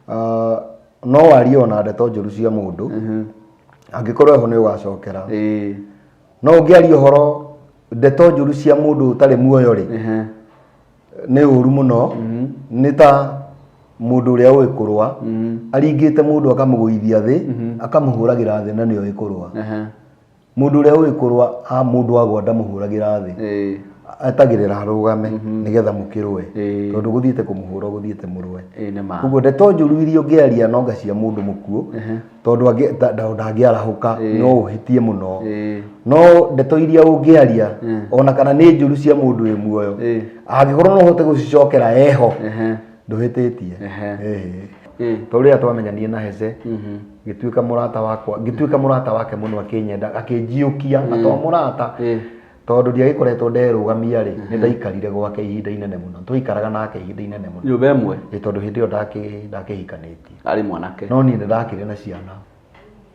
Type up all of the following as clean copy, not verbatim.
Ah, no warie ona ndeto njũru cia mũndũ angĩkorwo eho nĩ ũgacokera. No ũngĩaria ũhoro ndeto njũru cia mũndũ ũtarĩ muoyo rĩ, nĩ ũru mũno. Nĩ ta mũndũ ũrĩa ũĩ kũrũa aringĩte mũndũ akamũgũithia thĩ, akamũhũragĩra thĩ na nĩ oĩ kũrũa. Mũndũ ũrĩa ũĩ kũrũa a mũndũ agwa ndamũhũragĩra thĩ, etagĩrĩra arũgame nĩgetha mũkĩrũe, tondũ gũthiĩte kũmũhũra gũthiĩte mũrũe. Ĩĩ, nĩ ma. Koguo ndeto njũru iria ũngĩaria nonga cia mũndũ mũkuũ, tondũ ndangĩarahũka, no ũhĩtie mũno. No ndeto iria ũngĩaria ona kana nĩ njũru cia mũndũ wĩ muoyo, angĩkorwo no ũhote gũcicokera eho, ndũhĩtĩtie. Ĩĩ. Tondũ rĩrĩa twamenyanie na Heze, ngĩtuĩka mũrata wakwa, ngĩtuĩka mũrata wake mũno, akĩnyenda, akĩnjiũkia na to mũrata, tondũ ndiagĩkoretwo nderũgamia rĩ, nĩ ndaikarire gwake ihinda inene mũno, twaikaraga nake ihinda inene mũno. Nyũmba ĩmwe? Ĩ, tondũ hĩndĩ ĩyo ndakĩhikanĩtie. Arĩ mwanake. No niĩ nĩ ndakĩrĩ na ciana.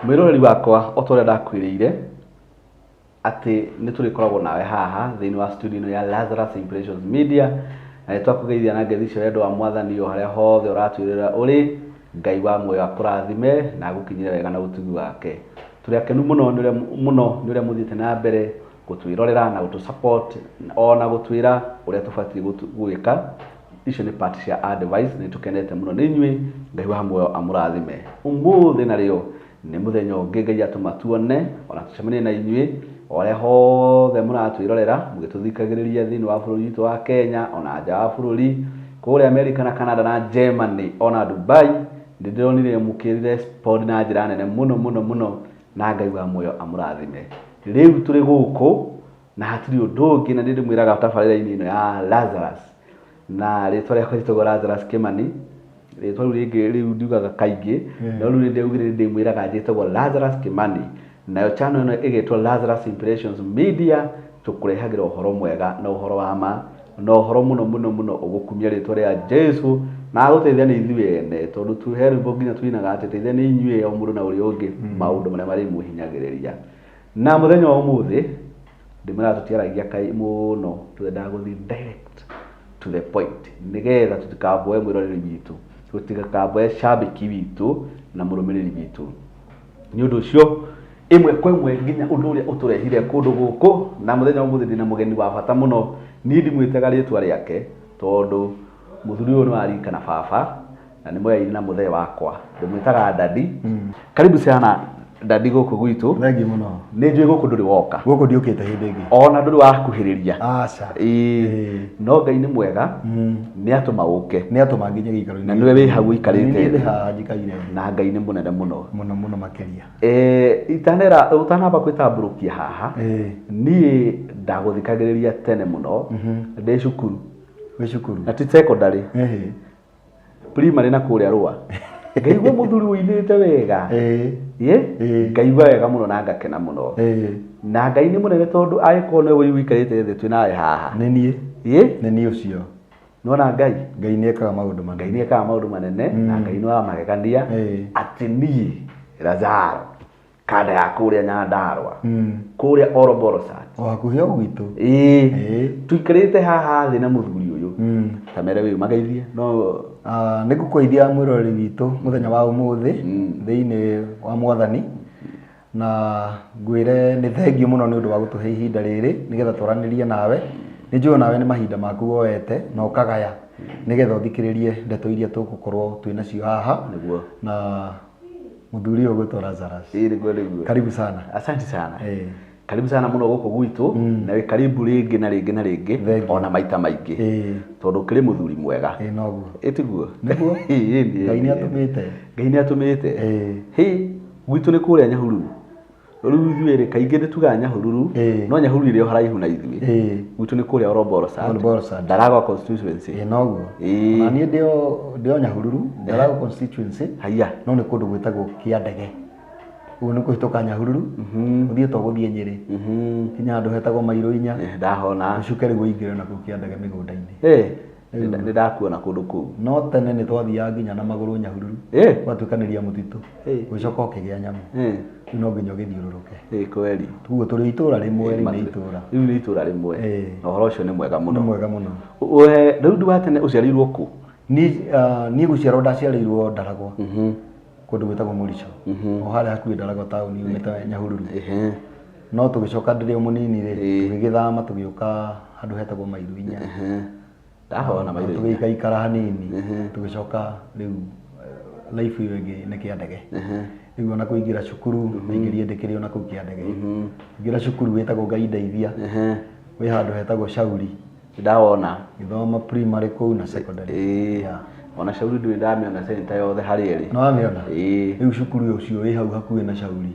Mwĩroreri wakwa, o ta ũrĩa ndakwĩrĩire atĩ nĩ tũrĩkoragwo nawe haha thĩinĩ wa studio ĩno ya Lazarus Impressions Media, na nĩ twakũgeithia na ngeithi cia wendo wa Mwathani o harĩa hothe ũratwĩrora ũrĩ. Ngai wa muoyo akũrathime na agũkinyĩre wega na ũtugi wake. Tũrĩ akenu mũno nĩ ũrĩa mũno nĩ ũrĩa mũthiĩte na mbere gũtwĩrorera na gũtũ support ona gũtwĩra ũrĩa tũbatiĩ gwĩka. Icio nĩ part cia advice, nĩ tũkenete mũno nĩ inyuĩ. Ngai wa muoyo amũrathime. Ũmũthĩ narĩo nĩ mũthenya ũngĩ Ngai atũma tuone ona tũcemanie na inyuĩ o arĩa hothe mũratwĩrorera mũgĩtũthikagĩrĩria thĩinĩ wa bũrũri witũ wa Kenya ona nja wa bũrũri, kũrĩa America na Canada na Germany ona Dubai. Nĩ ndĩronire mũkĩ respond na njĩra nene mũno mũno mũno, na Ngai wa muoyo amũrathime. Rĩu tũrĩ gũkũ na hatirĩ ũndũ ũngĩ, na nĩ ndĩmwĩraga tabarĩra-inĩ ĩno ya Lazarus, na rĩtwa rĩakwa rĩtagwo Lazarus Kimani. Rĩtwa rĩu rĩngĩ rĩu ndiugaga kaingĩ, no rĩu nĩndĩaugire nĩndĩmwĩraga njĩtagwo Lazarus Kimani, nayo channel ĩno ĩgetwo Lazarus Impressions Media. Tũkũrehagĩra ũhoro mwega na ũhoro wa ma na ũhoro mũno mũno mũno ũgũkumia rĩtwa rĩa Jesu na agũteithia nĩ ithuĩ ene, tondũ tu he rwĩmbo nginya tuinaga atĩ teithia nĩ inyuĩ o mũndũ na ũrĩa ũngĩ maũndũ marĩa marĩmũhinyagĩrĩria. Na mũthenya wa ũmũthĩ ndĩmwĩraga tũtiaragia kai mũno, twendaga gũthiĩ direct to the point nĩgetha tũtikamboe mwĩroreri witũ, tũtikamboe cambĩki witũ na mũrũmĩrĩri witũ. Nĩ ũndũ ũcio ĩmwe kwa ĩmwe nginya ũndũ ũrĩa ũtũrehire kũndũ gũkũ, na mũthenya wa ũmũthĩ ndĩna mũgeni wa bata mũno. Niĩ ndimwĩtaga rĩtwa rĩake tondũ mũthuri ũyũ nĩ wa rika na baba na nĩ mũyaini na mũthee wakwa, ndĩmwĩtaga Daddy. Karibu sana Daddy gũkũ gwitũ. Thengiũ mũno. Nĩ njũĩ gũkũ ndũrĩ woka. Gũkũ ndiũkĩte hĩndĩ ĩngĩ. Ona ndũrĩ wakuhĩrĩria. Aca. Ĩĩ. No Ngai nĩ mwega, nĩ atũma ũke. Nĩ atũma nginye gĩikaro-inĩ. Na nĩwe wĩ hau ũikarĩte. Nĩ niĩ ndĩ haha njikaire. Na Ngai nĩ mũnene mũno. Mũno mũno makĩria. Itanera ũtanamba kwĩtambũrũkia haha, niĩ ndagũthikagĩrĩria tene mũno ndĩ cukuru. Wĩ cukuru? Na ti secondary. Primary na kũrĩa rũa. Ngaigua mũthuri ũinĩte wega. Ĩ? Ngaigua wega mũno na ngakena mũno. Na Ngai nĩ mũnene tondũ angĩkorwo nĩwe ũikarĩte thĩ twĩ nawe haha. Nĩ niĩ. Ĩ? Nĩ niĩ ũcio. Nĩwona Ngai? Ngai nĩ ekaga maũndũ manene. Ngai nĩ ekaga maũndũ manene na Ngai nĩ wa magegania. Atĩ niĩ Lazaro kanda ya kũrĩa Nyandarua, kũrĩa Oroborosat. O hakuhĩ o gwitũ. Ĩĩ. Tũikarĩte haha thĩ na mũthuri ũyũ. Ta mere wĩ mageithie no. Nĩ ngũkũgeithia mwĩroreri witũ mũthenya wa ũmũthĩ thĩinĩ wa Mwathani, na ngwĩre nĩ thengiũ mũno nĩ ũndũ wa gũtũhe ihinda rĩrĩ nĩgetha twaranĩrie nawe. Nĩ njũĩ nawe nĩ mahinda maku woete na ũkagaya nĩgetha ũthikĩrĩrie ndeto iria tũgũkorwo twĩ nacio haha. Nĩguo. Na mũthuri ũyũ ũgwĩtwo Lazarus. Ĩĩ, nĩguo, nĩguo. Karibu sana. Asante sana. Karibu sana mũno gũkũ gwitũ, na wĩ karibu rĩngĩ na rĩngĩ na rĩngĩ, Thengiũ. ona maita maingĩ. Tondũ ũkĩrĩ mũthuri mwega. Ĩĩ, noguo. Ĩ tiguo? Nĩguo. Ĩĩ, ĩĩ, Ngai nĩ ĩĩ. atũmĩte. Ngai nĩ atũmĩte. Hĩ, gwitũ nĩ kũrĩa Nyahururu. Rĩu ithuĩ rĩ, kaingĩ nĩ tugaga Nyahururu, no Nyahururu ĩrĩ o haraihu na ithuĩ. Gwitũ nĩ kũrĩa Oroborosat. Oroborosat. Ndaragwa constituency. Ĩĩ, noguo. Ona niĩ ndĩ o Nyahururu, Ndaragwa constituency. Haiya. No nĩ kũndũ gwĩtagwo Kĩandege. Ũguo nĩ kũhĩtũka Nyahururu, ũthiĩte ũgũthiĩ Nyĩrĩ, kinya handũ hetagwo Mairũ inya. Ndahona. Ũcuke rĩu ũingĩre nakũu Kĩandege mĩgũnda-inĩ. Nĩ ndakuona kũndũ kũu. No tene nĩ twathiaga nginya na magũrũ Nyahururu. Ũgatuĩkanĩria mũtitũ. Ũgĩcoka ũkĩgĩa nyamũ. Rĩu no nginya ũgĩthiũrũrũke. Ĩĩ kweli. Koguo tũrĩ itũra rĩmwe, rĩu nĩ itũra. Rĩu nĩ itũra rĩmwe. Na ũhoro ũcio nĩ mwega mũno. Nĩ mwega mũno. We rĩu ndĩ wa tene ũciarĩirwo kũ? Niĩ gũciarwo ndaciarĩirwo Ndaragwa, kũndũ gwĩtagwo Mũrico, o harĩa hakuhĩ Ndaragwa taũni umĩte Nyahururu. No tũgĩcoka ndĩrĩ o mũnini rĩ, tũgĩgĩthama tũgĩũka handũ hetagwo Mairu Inya. Ndahona Mairu Inya. Tũgĩikaikara hanini, tũgĩcoka rĩu life ĩyo ĩngĩ nĩ Kĩandege. Rĩu ona kũingĩra cukuru, ndaingĩrire ndĩkĩrĩ ona kũu Kĩandege. Ingĩra cukuru wĩtagwo Ngai Ndeithia, wĩ handũ hetagwo Shauri. Ndawona. Ngĩthoma primary kũu na secondary. Yeah. Ona Shauri ndũrĩ ndamĩona center yothe harĩa ĩrĩ. Nĩ wamĩona? Ĩĩ. Rĩu cukuru ũcio wĩ hau hakuhĩ na Shauri.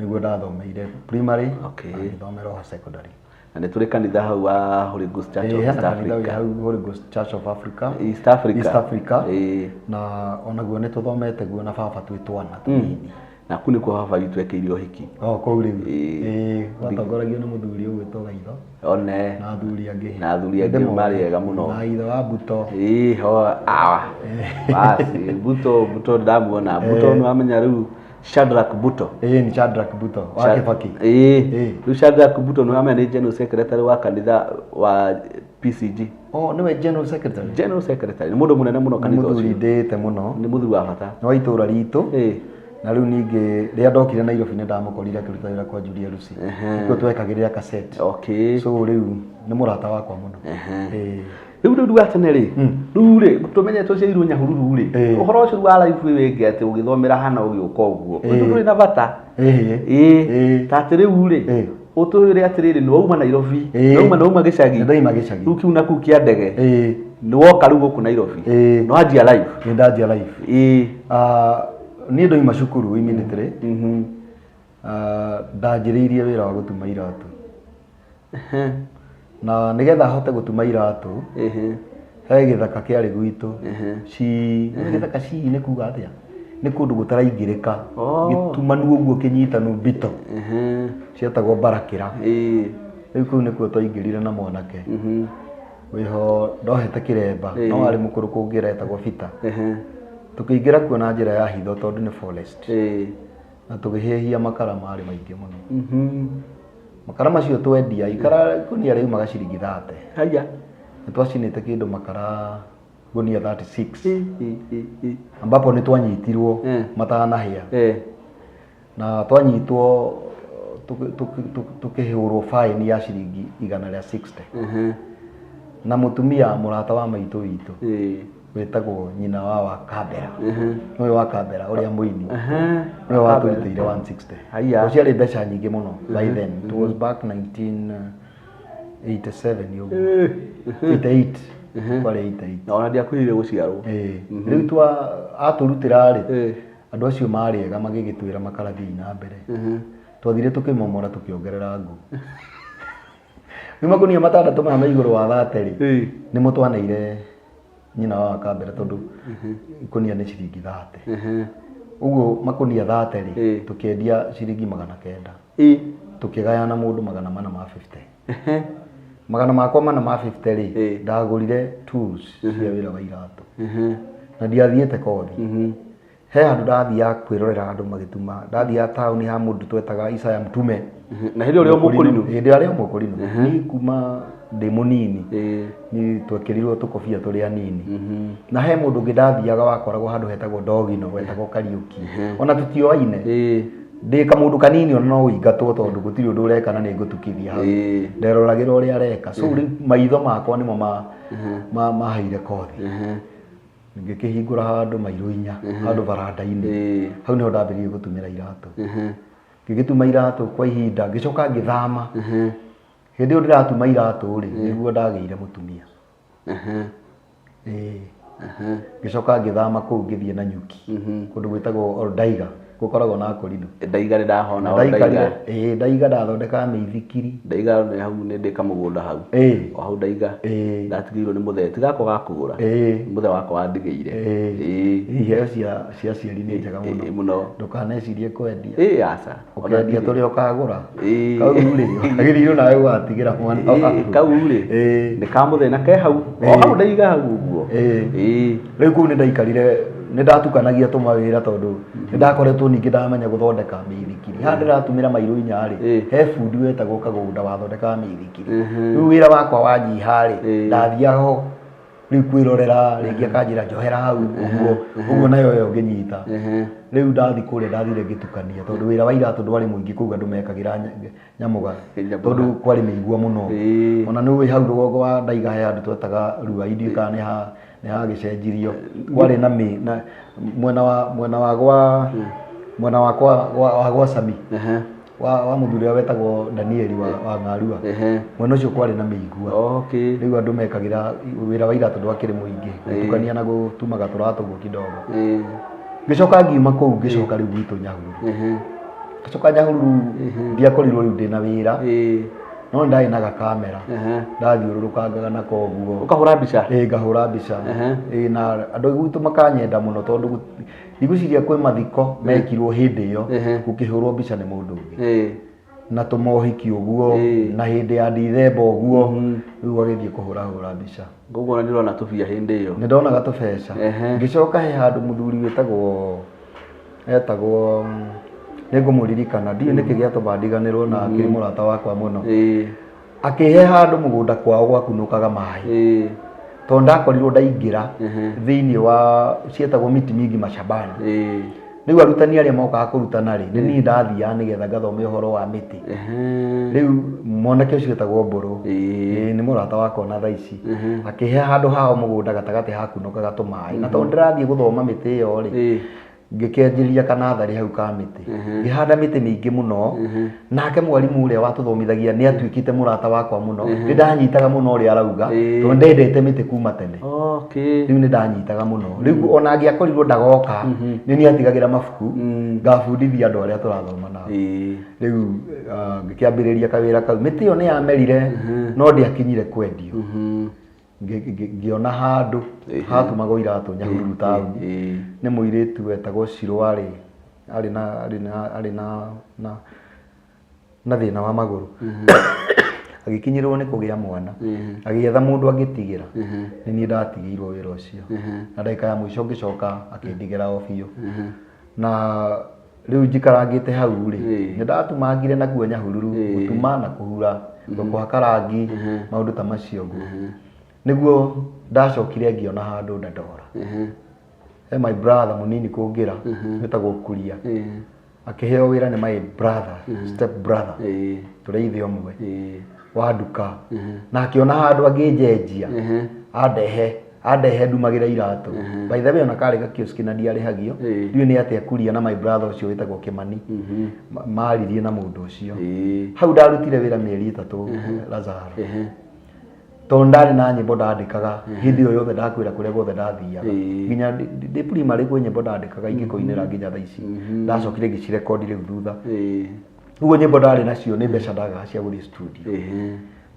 Nĩguo ndathomeire primary na ngĩthomera oho secondary. Na nĩ tũrĩ kanitha hau wa Holy Ghost Church of Hena East kanitha wĩ Africa. hau Holy Ghost Church of Africa. East Africa. East Africa. Na onaguo nĩ tũthomete guo na baba twĩ twana tũnini. Na kũu nĩkuo baba witũ ekĩire ũhiki. O kũu rĩu. Ĩĩ, gwatongoragio nĩ mũthuri ũgwĩtwo Gaitho. One. Na athuri angĩ. Na athuri angĩ marĩ ega mũno. Na ithe wa Mbuto. Ĩĩ, ho, awa. Basi, Mbuto, Mbuto ndamuona. Mbuto nĩ wamenya rĩu Shadrack Mbuto. Ĩĩ, ni Shadrack Mbuto wa Kibaki. Ĩĩ. Rĩu Shadrack Mbuto nĩ wamenya nĩ General Secretary wa kanitha wa PCG. Oh, nĩwe General Secretary. General Secretary, nĩ mũndũ mũnene mũno kanitha ũcio. Nĩ mũthuri ndĩĩte mũno. Nĩ mũthuri wa bata. Nĩ wa itũũra ritũ. Na rĩu ningĩ rĩrĩa ndokire Nairobi nĩ ndamũkorire akĩruta wĩra kwa Julia Lucy. Nĩkuo twekagĩrĩra cassette. So rĩu nĩ mũrata wakwa mũno. Rĩu rĩu wa tene rĩ, rĩu rĩ, tũmenye tũciarirwo Nyahururu rĩ, ũhoro ũcio wa life ĩyo ĩngĩ atĩ ũgĩthomera hana ũgĩũka ũguo, ũcio ndũrĩ na bata. Ĩĩ, ta atĩ rĩu rĩ, ũtwĩre atĩrĩrĩ, nĩ wauma Nairobi, nĩ wauma gĩcagi, Nĩ ndauma gĩcagi. Rĩu kĩu na kũu kĩa ndege, nĩ woka rĩu gũkũ Nairobi, nĩ wanjia life. Nĩ ndanjia life. Niĩ ndoima cukuru immediately, ndanjĩrĩirie wĩra wa gũtuma iratũ. Na nĩgetha hote gũtuma iratũ, he gĩthaka kĩarĩ gwitũ. Gĩthaka cii nĩ kuga atĩa? Nĩ kũndũ gũtaraingĩrĩka. Gĩtumanu ũguo kĩnyitanu mbito. Cietagwo Mbarakĩra. Rĩu kũu nĩkuo twaingĩrire na mwanake. Wĩho ndohete kĩremba, no arĩ mũkũrũ kũngĩra etagwo Peter. Tũkĩingĩra kuo na njĩra ya hitho tondũ nĩ forest. Na tũgĩhĩhia makara marĩ maingĩ mũno. Makara macio twendia, ikara ikũnia rĩumaga ciringi 30. Haya. Nĩ twacinĩte kĩndũ makara gunia 36. Ambapo nĩ twanyitirwo matanahĩa. Na twanyitwo tukĩhũrwo fine ya ciringi igana rĩa 60. Na mũtumia mũrata wa maitũ witũ wĩtagwo nyina wa Wakambera. Nĩwe Wakambera ũrĩa mũini. Nĩwe watũrutĩire 160. Haya. Ciarĩ mbeca nyingĩ mũno by then. It was back 1987 ũguo. 88. Kwarĩ 88. Na ona ndiakuhĩrĩirie gũciarwo. Rĩu twa atũrutĩra rĩ, andũ acio marĩ ega magĩgĩtwĩra makara thiĩ na mbere. Twathire tũkĩmomora tũkĩongerera ngũ. Rĩu makunia matandatũ maya ma igũrũ wa 30 rĩ, nĩmo twaneire nyina wa Wakambera tondũ ikũnia nĩ ciringi 30. Ũguo makunia 30 rĩ, tũkĩendia ciringi 900. Tũkĩgayana mũndũ 450. Magana makwa 450 rĩ, ndagũrire tools cia wĩra wa iratũ. Na ndiathiĩte kothi. He handũ ndathiaga kwĩrorera andũ magĩtuma. Ndathiaga taũni ha mũndũ twetaga Isaya Mtume. Na hĩndĩ ĩyo ũrĩ o mũkũrinũ? Hĩndĩ ĩyo arĩ o mũkũrinũ. Niĩ kuma ndĩ mũnini, niĩ twekĩrirwo tũkobia tũrĩ anini. Na he mũndũ ũngĩ ndathiaga wakoragwo handũ hetagwo Ndogino, wetagwo Kariũki. Ona tũtioaine. Ndĩ kamũndũ kanini ona no ũingatwo tondũ gũtirĩ ũndũ ũreka na nĩ ngũtukithia hau. Nderoragĩra ũrĩa areka. So rĩu maitho makwa nĩmo maheire kothi. Ngĩkĩhingũra handũ mairũ inya, handũ baranda-inĩ. Hau nĩho ndambĩrĩirie gũtumĩra iratũ. Ngĩgĩtuma iratũ kwa ihinda, ngĩcoka ngĩthama. Hĩndĩ ĩyo ndĩratuma iratũ rĩ, nĩguo ndagĩire mũtumia. Ngĩcoka ngĩthama kũu ngĩthiĩ Nanyuki, kũndũ gwĩtagwo Oldaiga, gũkoragwo na Akorino. Ndaiga nĩ ndahona Oldaiga. Ndaiga ndathondekaga mĩithikiri. Ndaiga nĩ hau nĩ ndĩ kamũgũnda hau. O hau Ndaiga. Ndatigĩirwo nĩ mũthee, ti gakwa ga kũgũra. Nĩ mũthee wakwa wandigĩire. Iheo cia aciari nĩ njega mũno. Mũno. Ndũkanecirie kwendia. Aca. Ũkendia tũrĩa ũkagũra. Kau rĩ, wagĩrĩirwo nawe gũgatigĩra mwana waku. Kau rĩ, nĩ ka mũthee na ke hau. O hau Ndaiga hau ũguo. Rĩu kũu nĩ ndaikarire, nĩ ndatukanagia tũmawĩra tondũ nĩ ndakoretwo ningĩ ndamenya gũthondeka mĩithikiri. Haha ndĩratumĩra mairũ inya rĩ, he bundi wetagwo Kagũnda wathondekaga mĩithikiri. Rĩu wĩra wakwa wanyiha rĩ, ndathiaga ho Rĩu kwĩrorera rĩngĩ akanjĩra njohera hau ũguo ũguo, nayo ĩyo ngĩnyita. Rĩu ndathi kũrĩa ndathire ngĩtukania, tondũ wĩra wa iratũ ndwarĩ mũingĩ kũu, andũ mekagĩra nyamũga. Nyamũga. Tondũ kwarĩ mĩigua mũno. Ona nĩ ũĩ hau rũgongo wa ndaiga he handũ twetaga Ruai, ndiũĩ kana nĩ hagĩcenjirio. Kwarĩ na mĩ na mwena wa gwa mwena wa kwa wa gwa Sami, wa mũthuri ũrĩa wetagwo Danieli wa Ng'arua. Mwena ũcio kwarĩ na mĩigua. Rĩu andũ mekagĩra wĩra wa iratũ ndwakĩrĩ mũingĩ, gũtukania na gũtumaga tũratũ ũguo kidogo. Ngĩcoka ngiuma kũu, ngĩcoka rĩu gwitũ Nyahururu. Ngĩcoka Nyahururu, ndiakorirwo rĩu ndĩna wĩra, no nĩ ndarĩ na gakamera. Ndathiũrũrũkangaga nako ũguo. Ũkahũra mbica? Ĩĩ, ngahũra mbica. Ĩĩ, na andũ gwitũ makanyenda mũno, tondũ ndigwĩciria kwĩ mathiko mekirwo hĩndĩ ĩyo gũkĩhũrwo mbica nĩ mũndũ ũngĩ. Na tũmohiki ũguo, na hĩndĩ ya Ndithemba ũguo, rĩu agĩthiĩ kũhũrahũra mbica. Koguo ona nĩ ũrona tũbia hĩndĩ ĩyo? Nĩ ndonaga tũbeca. Ngĩcoka he handũ mũthuri wĩtagwo etagwo, nĩ ngũmũririkana, ndiũĩ nĩkĩ gĩatũma ndiganĩrwo, na akĩrĩ mũrata wakwa mũno. Akĩhe handũ mũgũnda kwao gwakunũkaga maĩ, tondũ ndakorirwo ndaingĩra thĩinĩ wa cietagwo Miti Mingi Mashambani. Rĩu arutani arĩa mokaga kũrutana rĩ, nĩ niĩ ndathiaga nĩgetha ngathome ũhoro wa mĩtĩ. Rĩu mwanake ũcio wetagwo Mbũrũ. Ĩĩ, nĩ mũrata wakwa na thaa ici. Akĩhe handũ hao mũgũnda gatagatĩ hakunũkaga tũmaĩ, na tondũ ndĩrathiĩ gũthoma mĩtĩ ĩyo rĩ, ngĩkĩanjĩrĩria kanatharĩ hau ka mĩtĩ, ngĩhanda mĩtĩ mĩingĩ mũno. Nake mwarimũ ũrĩa watũthomithagia nĩ atuĩkĩte mũrata wakwa mũno. Nĩ ndanyitaga mũno ũrĩa arauga, tondũ ndendete mĩtĩ kuma tene. Rĩu nĩ ndanyitaga mũno. Rĩu ona angĩakorirwo ndagoka, nĩ niĩ atigagĩra mabuku ngabundithia andũ arĩa tũrathoma nao. Rĩu ngĩkĩambĩrĩria kawĩra kau. Mĩtĩ ĩyo nĩ yamerire, no ndĩakinyire kwendio. Ngĩona handũ hatumagwo iratũ Nyahururu taũni nĩ mũirĩtu wetagwo Cirũ, arĩ na thĩna wa magũrũ, agĩkinyĩrĩrwo nĩ kũgĩa mwana, agĩetha mũndũ angĩtigĩra. Nĩ niĩ ndatigĩirwo wĩra ũcio, na ndagĩka ya mũico ngĩcoka akĩndigĩra o biũ. Na rĩu njikarangĩte hau rĩ, nĩ ndatumangire nakuo Nyahururu, gũtuma na kũhura, kũhaka rangi, maũndũ ta macio ũguo. Nĩguo ndacokire ngĩona handũ Dandora, he my brother mũnini kũngĩra wĩtagwo Kuria, akĩheo wĩra nĩ my brother, step brother, tũrĩ ithe ũmwe, wa nduka, na akĩona handũ angĩnjenjia andehe ndumagĩre iratũ. By the way, ona karĩ gakioski na ndiarĩhagio. Ndiũĩ nĩ atĩa Kuria na my brother ũcio wĩtagwo Kĩmani maririe na mũndũ ũcio. Hau ndarutire wĩra mĩeri 3, Lazaro, tondũ ndarĩ na nyĩmbo ndandĩkaga hĩndĩ ĩyo yothe. Ndakwĩra kũrĩa guothe ndathiaga, nginya ndĩ primary kwĩ nyĩmbo ndandĩkaga ingĩkũinĩra nginya thaa ici. Ndacokire ngĩcirekondi rĩu thutha. Ũguo nyĩmbo ndarĩ nacio, nĩ mbeca ndagaga cia gũthiĩ studio.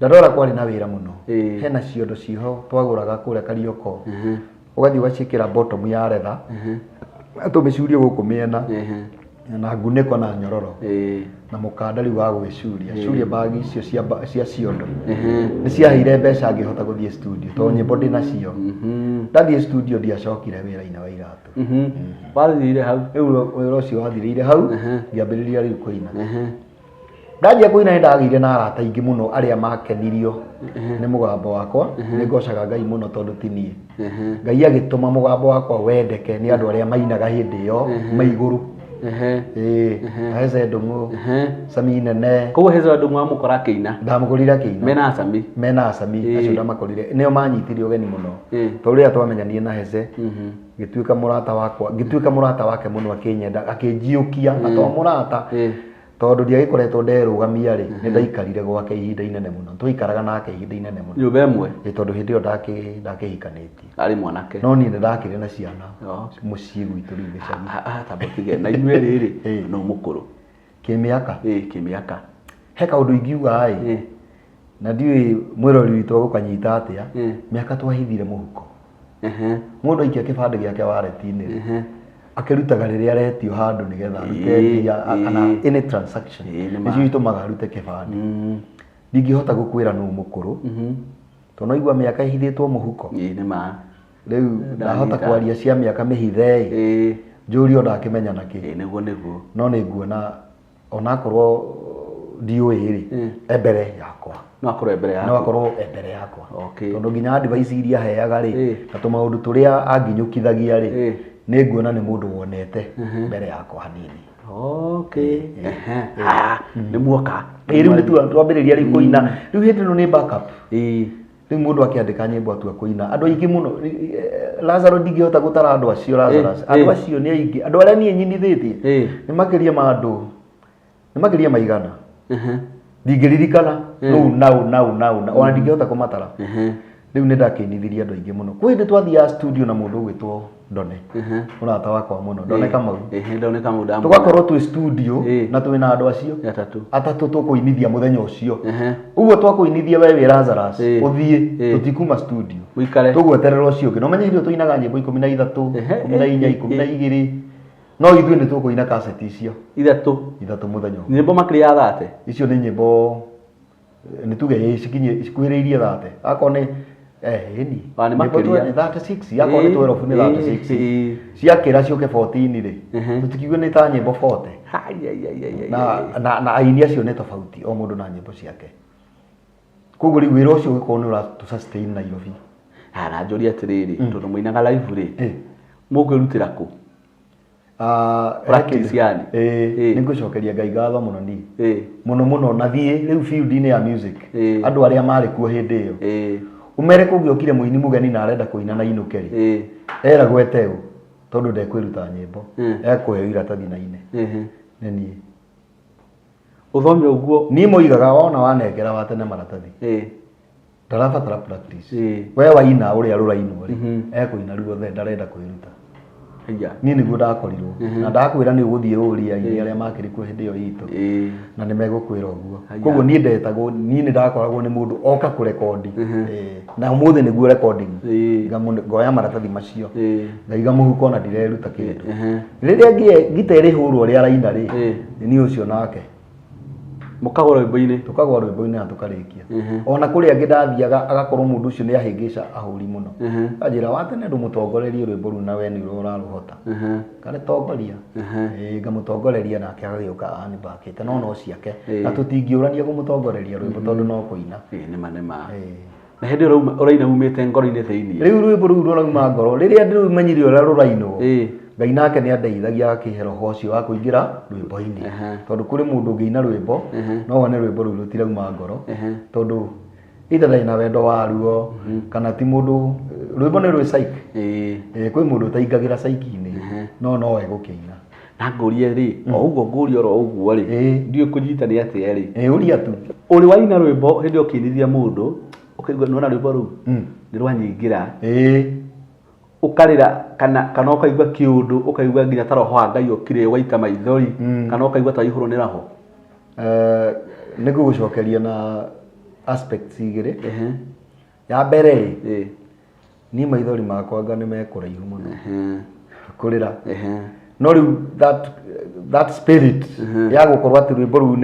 Dandora kwarĩ na wĩra mũno. Hena ciondo ciho twagũraga kũrĩa Karioko, ũgathiĩ ũgaciĩkĩra bottom ya retha, tũmĩcurie gũkũ mĩena na ngunĩko na nyororo na mũkanda, rĩu wa gwĩcuria curia bagi icio cia ciondo. Nĩ ciaheire mbeca ngĩhota gũthiĩ studio, tondũ nyĩmbo ndĩ nacio. Ndathiĩ studio, ndiacokire wĩra-inĩ wa iratũ. Wathire hau? Rĩu wĩra ũcio wathirĩire hau. Ngĩambĩrĩria rĩu kũina. Ndanjia kũina, nĩ ndagĩire na arata aingĩ mũno arĩa makenirio nĩ mũgambo wakwa. Nĩ ngocaga Ngai mũno, tondũ ti niĩ, Ngai agĩtũma mũgambo wakwa wendeke nĩ andũ arĩa mainaga hĩndĩ ĩyo ma igũrũ. Ĩĩ, Heze Ndung'u, Sami Nene. Koguo Heze Ndung'u wamũkora akĩina? Ndamũkorire akĩina. Mena Acami? Mena Acami. Acio ndamakorire nĩo manyitire ũgeni mũno, tondũ rĩrĩa twamenyanire na Heze, ngĩtuĩka mũrata wakwa, ngĩtuĩka mũrata wake mũno, akĩnyenda, akĩnjiũkia, na to mũrata, tondũ ndiagĩkoretwo nderũgamia rĩ, nĩ ndaikarire gwake ihinda inene mũno, twaikaraga nake ihinda inene mũno. Nyũmba ĩmwe? Ĩ, tondũ hĩndĩ ĩyo ndakĩhikanĩtie. Arĩ mwanake? No niĩ nĩ ndakĩrĩ na ciana mũciĩ gwitũ rĩu gĩcagi. Tamba ũtige na inyuĩ rĩrĩ, no mũkũrũ? Kĩmĩaka. Ĩĩ, kĩmĩaka. He kaũndũ ingiuga ĩ, na ndiũĩ mwĩrori witũ agũkanyita atĩa. Mĩaka twahithire mũhuko. Mũndũ aikia kĩbandĩ gĩake wareti-inĩ rĩ, akĩrutaga rĩrĩa aretio handũ nĩgetha arute mbia kana any transaction. Ĩĩ, nĩ ma. Nĩcio itũmaga arute kĩbandĩ. Ndingĩhota gũkwĩra nũ mũkũrũ, tondũ no igua mĩaka ĩhithĩtwo mũhuko. Ĩĩ, nĩ ma. Rĩu ndahota Ndanyita. kwaria cia mĩaka mĩhithe ĩ, njũrio ndakĩmenya nakĩ. Ĩĩ, nĩguo nĩguo. No nĩ nguona onakorwo Ndiũĩ rĩ, e mbere yakwa. No akorwo e mbere No yaku. akorwo e mbere yakwa. Tondũ nginya advice iria aheaga rĩ, na tũmaũndũ tũrĩa anginyũkithagia rĩ, nĩ nguona nĩ mũndũ wonete mbere yakwa hanini. Okay. Ehe. Ah, nĩ muoka. Ĩ, rĩu nĩ twambĩrĩria rĩu kũina. Rĩu hĩndĩ ĩno nĩ backup. Rĩu mũndũ akĩandĩka nyĩmbo atua kũina, andũ aingĩ mũno, Lazaro ndingĩhota gũtara andũ acio. Lazarus, andũ acio nĩ aingĩ, andũ arĩa niĩ nyinithĩtie nĩ makĩria ma andũ, nĩ makĩria ma 100. Ndingĩririkana nũu nau nau nau na ona ndingĩhota kũmatara. Rĩu nĩ ndakĩinithirie andũ aingĩ mũno. Kwĩ hĩndĩ twathiaga studio na mũndũ ũgwĩtwo Ndone, mũrata wakwa mũno, Ndone Kamau. Ehe, Ndone Kamau ndamuona. Tũgakorwo twĩ studio na twĩna andũ acio atatũ. Atatũ tũkũinithia mũthenya ũcio. Ũguo twakũinithia we wĩ Lazarus, ũthiĩ, tũtikuma studio. Mũikare. Tũgweterera ũcio ũngĩ. Na ũmenye hĩndĩ ĩyo tũinaga nyĩmbo 13, 14, 12, no ithuĩ nĩ tũkũina kaseti icio ithatũ. Ithatũ mũthenya ũmwe. Nyĩmbo makĩria ya 30. Icio nĩ nyĩmbo, nĩ tuge ĩ cikinye cikuhĩrĩirie 30, akorwo nĩ ĩni. Ah, nĩ Nyĩmbo makĩria. 36, akorwo nĩ 12 nĩ 36. Ciakĩra ciũke 14 rĩ, tũtikiuge nĩ ta nyĩmbo 40. Hai, ai, ai, ai, ai, Na, ai. na aini acio nĩ tofauti, o mũndũ na nyĩmbo ciake, koguo rĩu wĩra ũcio ũgĩkorwo nĩ ũratũ sustain Nairobi. Ha, na njũrie atĩrĩrĩ, tondũ mũinaga live rĩ, mũkwĩrutĩra kũ? Ah, Practice he kĩndũ- yani. Nĩ ngũcokeria Ngai ngatho mũno niĩ, mũno mũno, na thiĩ rĩu field-inĩ ya music, andũ arĩa marĩ kuo hĩndĩ ĩyo, ũmere kũngĩokire mũini mũgeni na arenda kũina na inũke rĩ, eragwo eteũ tondũ ndekwĩruta nyĩmbo, ekũheo iratathi na ine. Nĩ niĩ. Ũthome ũguo. Niĩ moigaga wona wanengera wa tene maratathi, ndarabatara practice. We waina ũrĩa rũrainwo rĩ, ekũina ruothe, ndarenda kwĩruta. Haiya. Niĩ nĩguo ndakorirwo na ndakwĩra nĩ ũgũthiĩ ũrie aini arĩa makĩrĩ kuo hĩndĩ ĩyo itũ, na nĩ megũkwĩra ũguo. Koguo niĩ ndetagwo, niĩ nĩ ndakoragwo nĩ mũndũ oka kũrekondi. Na ũmũthĩ nĩguo recording. Ngoya maratathi macio, ngaiga mũhuko na ndireruta kĩndũ. Rĩrĩa ngita ĩrĩhũrwo ũrĩa araina rĩ, nĩ niĩ ũcio nake. Mũkagũra rwĩmbo-inĩ. Tũkagwa rwĩmbo-inĩ na tũkarĩkia. Ona kũrĩ angĩ ndathiaga, agakorwo mũndũ ũcio nĩ ahĩngĩca ahũri mũno, anjĩra, "Wa tene, ndũmũtongorerie rwĩmbo rũu na we nĩ ũrarũhota." Ngarĩtongoria. Ngamũtongoreria nake agagĩũka anibakĩte no ciake, na tũtingĩũrania kũmũtongoreria rwĩmbo tondũ no kũina. Nĩma nĩma. Na hĩndĩ ĩyo ũraina umĩte ngoro-inĩ thĩiniĩ. Rĩu rwĩmbo rũu rũrauma ngoro rĩrĩa ndĩrũmenyire ũrĩa rũrainwo. Ngai nake nĩ andeithagia, akĩhe roho ũcio wa kũingĩra rwĩmbo-inĩ, tondũ kũrĩ mũndũ ũngĩina rwĩmbo no wone rwĩmbo rũu rũtirauma ngoro, tondũ either ndarĩ na wendo waruo kana ti mũndũ. Rwĩmbo nĩ rwĩ psyche. Kwĩ mũndũ ũtaingagĩra psyche-inĩ, no egũkĩina. Na ngũrie rĩ, o ũguo ngũrie oro ũguo rĩ, ndiũĩ kũnyita nĩ atĩa rĩ. Ũria tu. Ũrĩ waina rwĩmbo hĩndĩ ĩyo ũkĩinithia mũndũ, ũkaigua nĩwona rwĩmbo rũu nĩ rwanyingĩra, ũkarĩra kana ũkaigua kĩũndũ, ũkaigua nginya ta roho wa Ngai ũkire, ũgaita maithori, kana ũkaigua ta waihũrwo nĩ roho? Nĩ ngũgũcokeria na aspects igĩrĩ. Ya mbere rĩ, niĩ maithori makwa anga nĩ mekũraihu mũno kũrĩra, no rĩu that spirit ya gũkorwo atĩ rwĩmbo rũu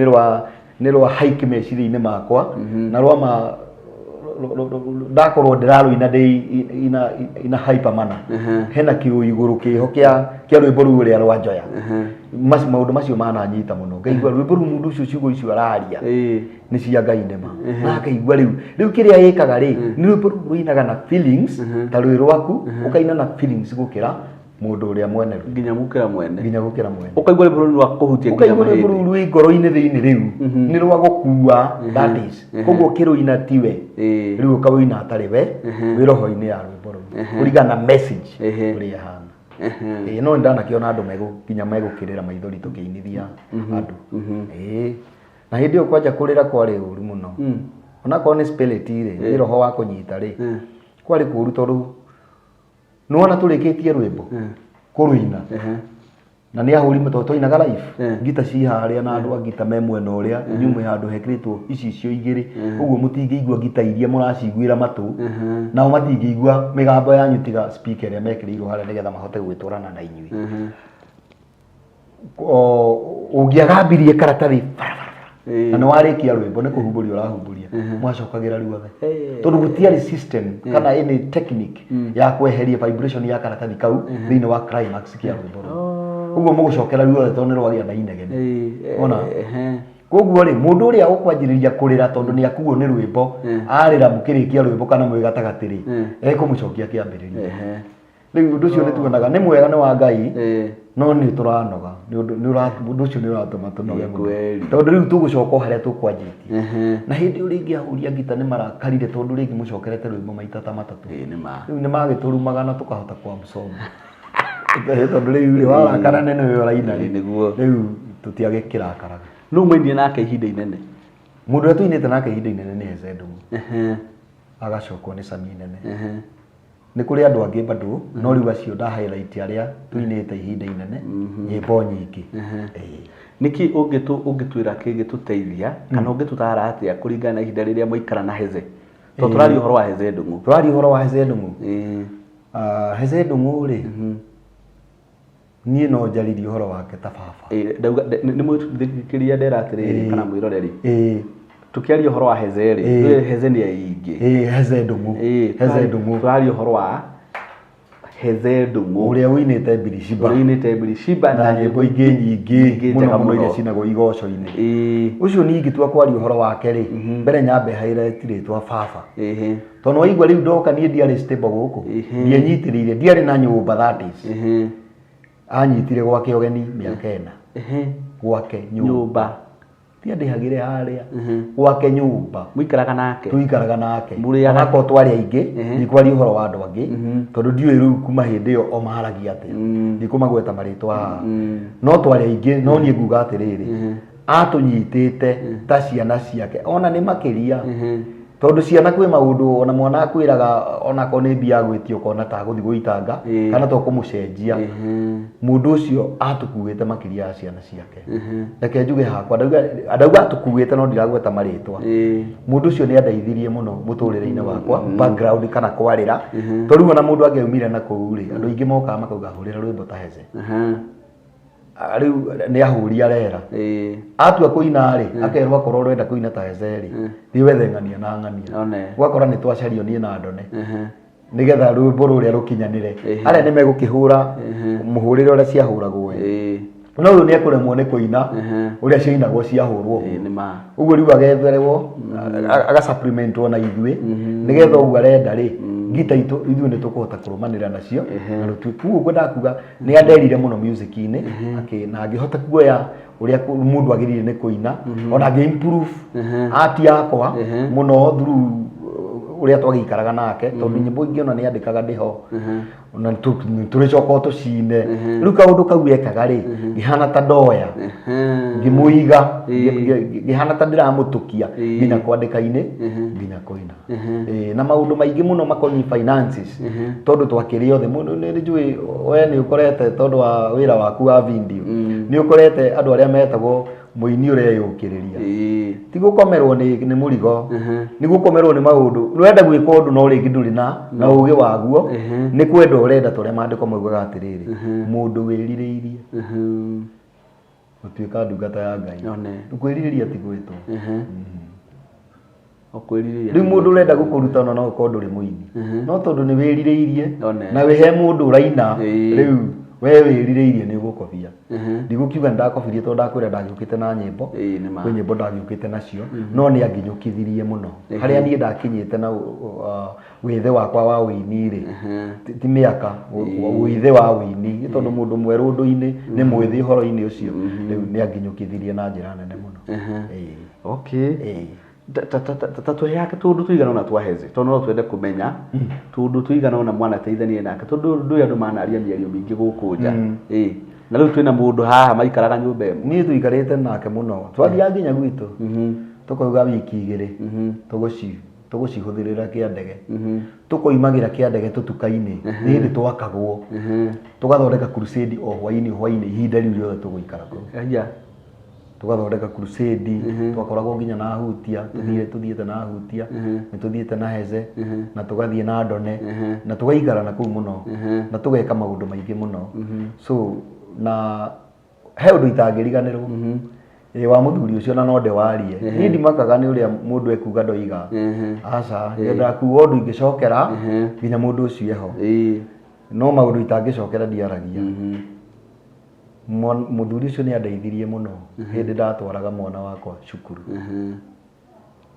nĩ rwa hike meciria-inĩ makwa na rwa ma ndakorwo ndĩrarũina ndĩ ina hyper mana, hena kĩũ igũrũ kĩho kĩa rwĩmbo rũu ũrĩa rwanjoya. Maũndũ macio mananyita mũno, ngaigua rwĩmbo rũu, mũndũ ũcio ciugo icio araria nĩ cia Ngai nĩma, na ngaigua rĩu kĩrĩa ĩkaga rĩ, nĩ rwĩmbo rũu rũinaga na feelings ta rwĩ rwaku, ũkaina na feelings gũkĩra mũndũ ũrĩa mwene rwĩmbo. Nginya gũkĩra mwene. Nginya gũkĩra mwene. Ũkaigua rwĩmbo rũu nĩ rwa kũhutia nginya Ũkaigua rwĩmbo mahĩndĩ. rũu rwĩ ngoro-inĩ thĩinĩ, rĩu nĩ rwa gũkua, that is, koguo ũkĩrũina tiwe, rĩu ũkarũina atarĩ we, wĩ roho-inĩ ya rwĩmbo rũu kũringana na message ũrĩa ĩhana. No nĩ ndanakĩona andũ nginya megũkĩrĩra maithori tũkĩinithia andũ. Na hĩndĩ ĩyo kwanja kũrĩra kwarĩ ũru mũno, onakorwo nĩ spirit rĩ, nĩ roho wa kũnyita rĩ, kwarĩ kũru tondũ nĩwona tũrĩkĩtie rwĩmbo kũrũina na nĩ ahũri tondũ twainaga live, ngita ci harĩa na andũ a ngita me mwena ũrĩa, inyuĩ mwĩ handũ hekĩrĩtwo icicio igĩrĩ, ũguo mũtingĩigua ngita iria mũraciguĩra matũ, nao matingĩigua mĩgambo yanyu tiga speaker ĩrĩa mekĩrĩirwo harĩa nĩgetha mahote gwĩtwarana na inyuĩ. Ũngĩagambirie karatathi barabara na nĩ warĩkia rwĩmbo, nĩ kũhumbũria ũrahumbũria, mwacokagĩra ruothe, tondũ gũtiarĩ system kana any technique ya kweheria vibration ya karatathi kau thĩinĩ wa climax kĩa rwĩmbo rũu. Ũguo mũgũcokera ruothe tondũ nĩ rwagĩa na inegene. Ona? Koguo rĩ, mũndũ ũrĩa ũkwanjĩrĩria kũrĩra tondũ nĩ akuo nĩ rwĩmbo, arĩra mũkĩrĩkia rwĩmbo kana mwĩ gatagatĩ rĩ, ekũmũcokia kĩambĩrĩria. Rĩu ũndũ ũcio nĩ tuonaga nĩ mwega, nĩ wa Ngai, no nĩ tũranoga nĩ ũndũ ũndũ ũcio nĩ ũratũma tũnoge Nĩ mũno kweli. tondũ rĩu tũgũcoka o harĩa tũkwanjĩtie. Na hĩndĩ ĩyo rĩngĩ ahũri a ngita nĩ marakarire tondũ rĩngĩ mũcokerete rwĩmbo maita ta matatũ. Ĩĩ nĩ ma. Rĩu nĩ magĩtũrumaga na tũkahota kũ-absorb. Tondũ rĩu rĩ, warakara nĩ nĩwe ũraina rĩ. Ĩĩ nĩguo. Rĩu tũtiagĩkĩrakaraga. Nũ mwainire nake ihinda inene? Mũndũ ũrĩa tũinĩte nake ihinda inene nĩ Heze Ndung'u. Agacokwo nĩ Sami Nene. Nĩ kũrĩ andũ angĩ bado, no rĩu acio nda highlight arĩa tũinĩte ihinda inene, nyĩmbo nyingĩ. Ĩĩ. Nĩkĩ ũngĩtwĩra kĩngĩtũteithia kana ũngĩtũtara atĩa kũringana na ihinda rĩrĩa mwaikara na Heze? Tondũ tũraria ũhoro wa Heze Ndung'u. Tũraria ũhoro wa Heze Ndung'u. Ĩĩ. Ah, Heze Ndung'u rĩ, niĩ no njaririe ũhoro wake ta baba. Ĩĩ, ndauga nĩ mũthikĩrĩria ndera atĩrĩrĩ kana mwĩroreri. Ĩĩ. Tũkĩaria ũhoro wa Heze rĩ, Ĩĩ. Heze nĩ aingĩ. Ĩĩ, Heze Ndung'u. Ĩĩ, Heze Ndung'u. Tũraria ũhoro wa Heze Ndung'u. Ũrĩa ũinĩte Birishiba. Ũrĩa ũinĩte Birishiba na nyĩmbo ingĩ nyingĩ mũno njega mũno iria mũno. cinagwo igoco-inĩ. Ĩĩ. Ũcio niĩ ingĩtua kwaria ũhoro wake rĩ, mbere nyambe highlight rĩtwa baba. Ĩhĩ. Tondũ waigua rĩu ndoka niĩ ndiarĩ stable gũkũ. Ndienyitĩrĩire, ndiarĩ na nyũmba that is. Ĩhĩ. Anyitire gwake ũgeni mĩaka ĩna. Ĩhĩ. Gwake nyũmba. Nyũmba. Tiandĩhagĩre harĩa. Gwake nyũmba. Mũikaraga nake. Tũikaraga nake. Mũrĩaga. Onakorwo twarĩ aingĩ, ndikwaria ũhoro wa andũ angĩ, tondũ ndiũĩ rĩu kuma hĩndĩ ĩyo o maharagia atĩa. Ndikũmagweta marĩtwa haha. No twarĩ aingĩ, no niĩ nguga atĩrĩrĩ, atũnyitĩte ta ciana ciake, ona nĩ makĩria. Tondũ ciana kwĩ maũndũ ona mwana akwĩraga onakorwo nĩ mbia agwĩtia ũkona ta agũthiĩ gũitanga kana ta ũkũmũcenjia. Mũndũ ũcio atũkuĩte makĩria ya ciana ciake. Reke njuge hakwa, ndauga atũkuĩte no ndiragweta marĩtwa. Mũndũ ũcio nĩ andeithirie mũno mũtũrĩre-inĩ wakwa, background kana kwarĩra. Tondũ rĩu ona mũndũ angĩaumire na kũu rĩ, andũ aingĩ mokaga makauga hũrĩra rwĩmbo ta Heze. Rĩu nĩ ahũri arera. Atua kũina rĩ, akerwo akorwo ũrenda kũina ta Heze rĩ, thiĩ wethe ng'ania na ng'ania. Ũgakora nĩ twacario niĩ na Ndone. Nĩgetha rwĩmbo rũrĩa rũkinyanĩre. Arĩa nĩ megũkĩhũra mũhũrĩre ũrĩa ciahũragwo ĩ. No ũyũ nĩ ekũremwo nĩ kũina ũrĩa ciainagwo ciahũrwo. Ũguo rĩu agetherwo, agasupplementwo na ithuĩ, nĩgetha ũguo arenda rĩ, ngita itũ ithuĩ nĩ tũkũhota kũrũmanĩrĩra nacio. Na rũtuĩke. Koguo ngwendaga kuga nĩ anderire mũno music-inĩ, na ngĩhota kuoya ũrĩa mũndũ agĩrĩire nĩ kũina, ona ngĩ improve art yakwa mũno through ũrĩa twagĩikaraga nake, tondũ nyĩmbo ingĩ ona nĩ andĩkaga ndĩho. Na tũrĩcoka o tũcine. Rĩu kaũndũ kau ekaga rĩ, ngĩhana ta ndoya, ngĩmũiga, ngĩhana ta ndĩramũtũkia nginya kwandĩka-inĩ, nginya kũina. Na maũndũ maingĩ mũno makoniĩ finances, tondũ twakĩrĩ othe mũndũ nĩ njũĩ we nĩ ũkorete tondũ wa wĩra waku wa video, nĩ ũkorete andũ arĩa metagwo mũini ũreyũkĩrĩria. Ti gũkomerwo nĩ mũrigo, nĩ gũkomerwo nĩ maũndũ. Ũrenda gwĩka ũndũ no rĩngĩ ndũrĩ na ũgĩ waguo, nĩ kwenda ũrenda ta ũrĩa maandĩko maugaga atĩrĩrĩ, mũndũ wĩrirĩirie gũtuĩka ndungata ya Ngai. Kwĩrirĩria ti gwĩtwo. Rĩu mũndũ ũrenda gũkũruta ona no ũkorwo ndũrĩ mũini, no tondũ nĩ wĩrirĩirie na wĩ he mũndũ ũraina, rĩu we wĩrirĩirie nĩ ũgũkobia. Ndigũkiuga nĩ ndakobirie tondũ ndakwĩra ndagĩũkĩte na nyĩmbo, kwĩ nyĩmbo ndagĩũkĩte nacio, no nĩ anginyũkithirie mũno. Harĩa niĩ ndakinyĩte na wĩthĩ wakwa wa ũini rĩ, ti mĩaka, wĩthĩ wa ũini, nĩ tondũ mũndũ mwerũ ũndũ-inĩ nĩ mwĩthĩ ũhoro-inĩ ũcio, rĩu nĩ anginyũkithirie na njĩra nene mũno. Ta tũheage tũũndũ tũigana ũna twa Heze, tondũ no twende kũmenya tũũndũ tũigana ũna mwanateithania nake, tondũ ndũĩ andũ manaria mĩario mĩingĩ gũkũ nja. Ĩĩ. Na rĩu twĩna mũndũ haha maikaraga nyũmba ĩmwe. Niĩ tũikarĩte nake mũno, twathiaga nginya gwitũ, tũkauga wiki igĩrĩ, tũgũcihũthĩrĩra kĩa ndege. Tũkoimagĩra kĩa ndege tũtuka-inĩ, nĩ hĩndĩ twakagwo, tũgathondeka crusade o hwainĩ hwainĩ ihinda rĩu rĩothe tũgũikara kũu. Tũgathondeka crusade, twakoragwo nginya na Hutia, tũthiĩte na Hutia, nĩ tũthiĩte na Heze, na tũgathiĩ na Ndone, na tũgaikara na kũu mũno, na tũgeka maũndũ maingĩ mũno. So, na he ũndũ itangĩriganĩrwo, ĩ wa mũthuri ũcio na no ndĩwarie. Niĩ ndimakaga nĩ ũrĩa mũndũ ekuga ndoiga. Aca, nyendaga kuga ũndũ ingĩcokera nginya mũndũ ũcio eho. No maũndũ itangĩcokera ndiaragia. Mũthuri ũcio nĩ andeithirie mũno hĩndĩ ndatwaraga mwana wakwa cukuru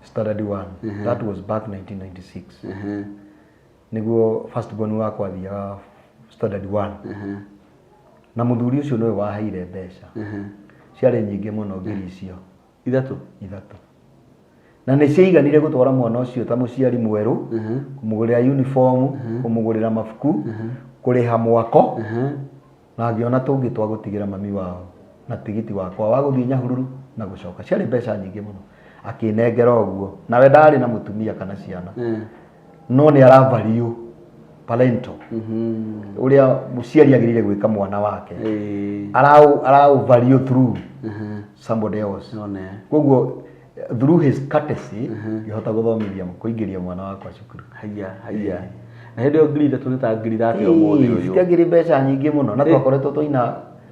standard 1. That was back 1996. Nĩguo first born wakwa athiaga standard 1. Na mũthuri ũcio nĩwe waheire mbeca. Ciarĩ nyingĩ mũno ngiri icio. 3. 3. Na nĩ ciaiganire gũtwara mwana ũcio ta mũciari mwerũ, kũmũgũrĩra uniform, kũmũgũrĩra mabuku, kũrĩha mwako, na ngĩona tũngĩ twa gũtigĩra mami wao na tigiti wakwa wa gũthiĩ Nyahururu na gũcoka. Ciarĩ mbeca nyingĩ mũno. Akĩnengera ũguo. Nawe ndarĩ na mũtumia kana ciana. No nĩ ara value parental. Ũrĩa mũciari agĩrĩire gwĩka mwana wake. Arau value through somebody else. Koguo through his courtesy ngĩhota gũthomithia kũingĩria mwana wakwa cukuru. Haya haya. Na hĩndĩ ĩyo 3,000 nĩ ta 30,000 ũmũthĩ ũyũ. Citiagĩrĩ mbeca nyingĩ mũno na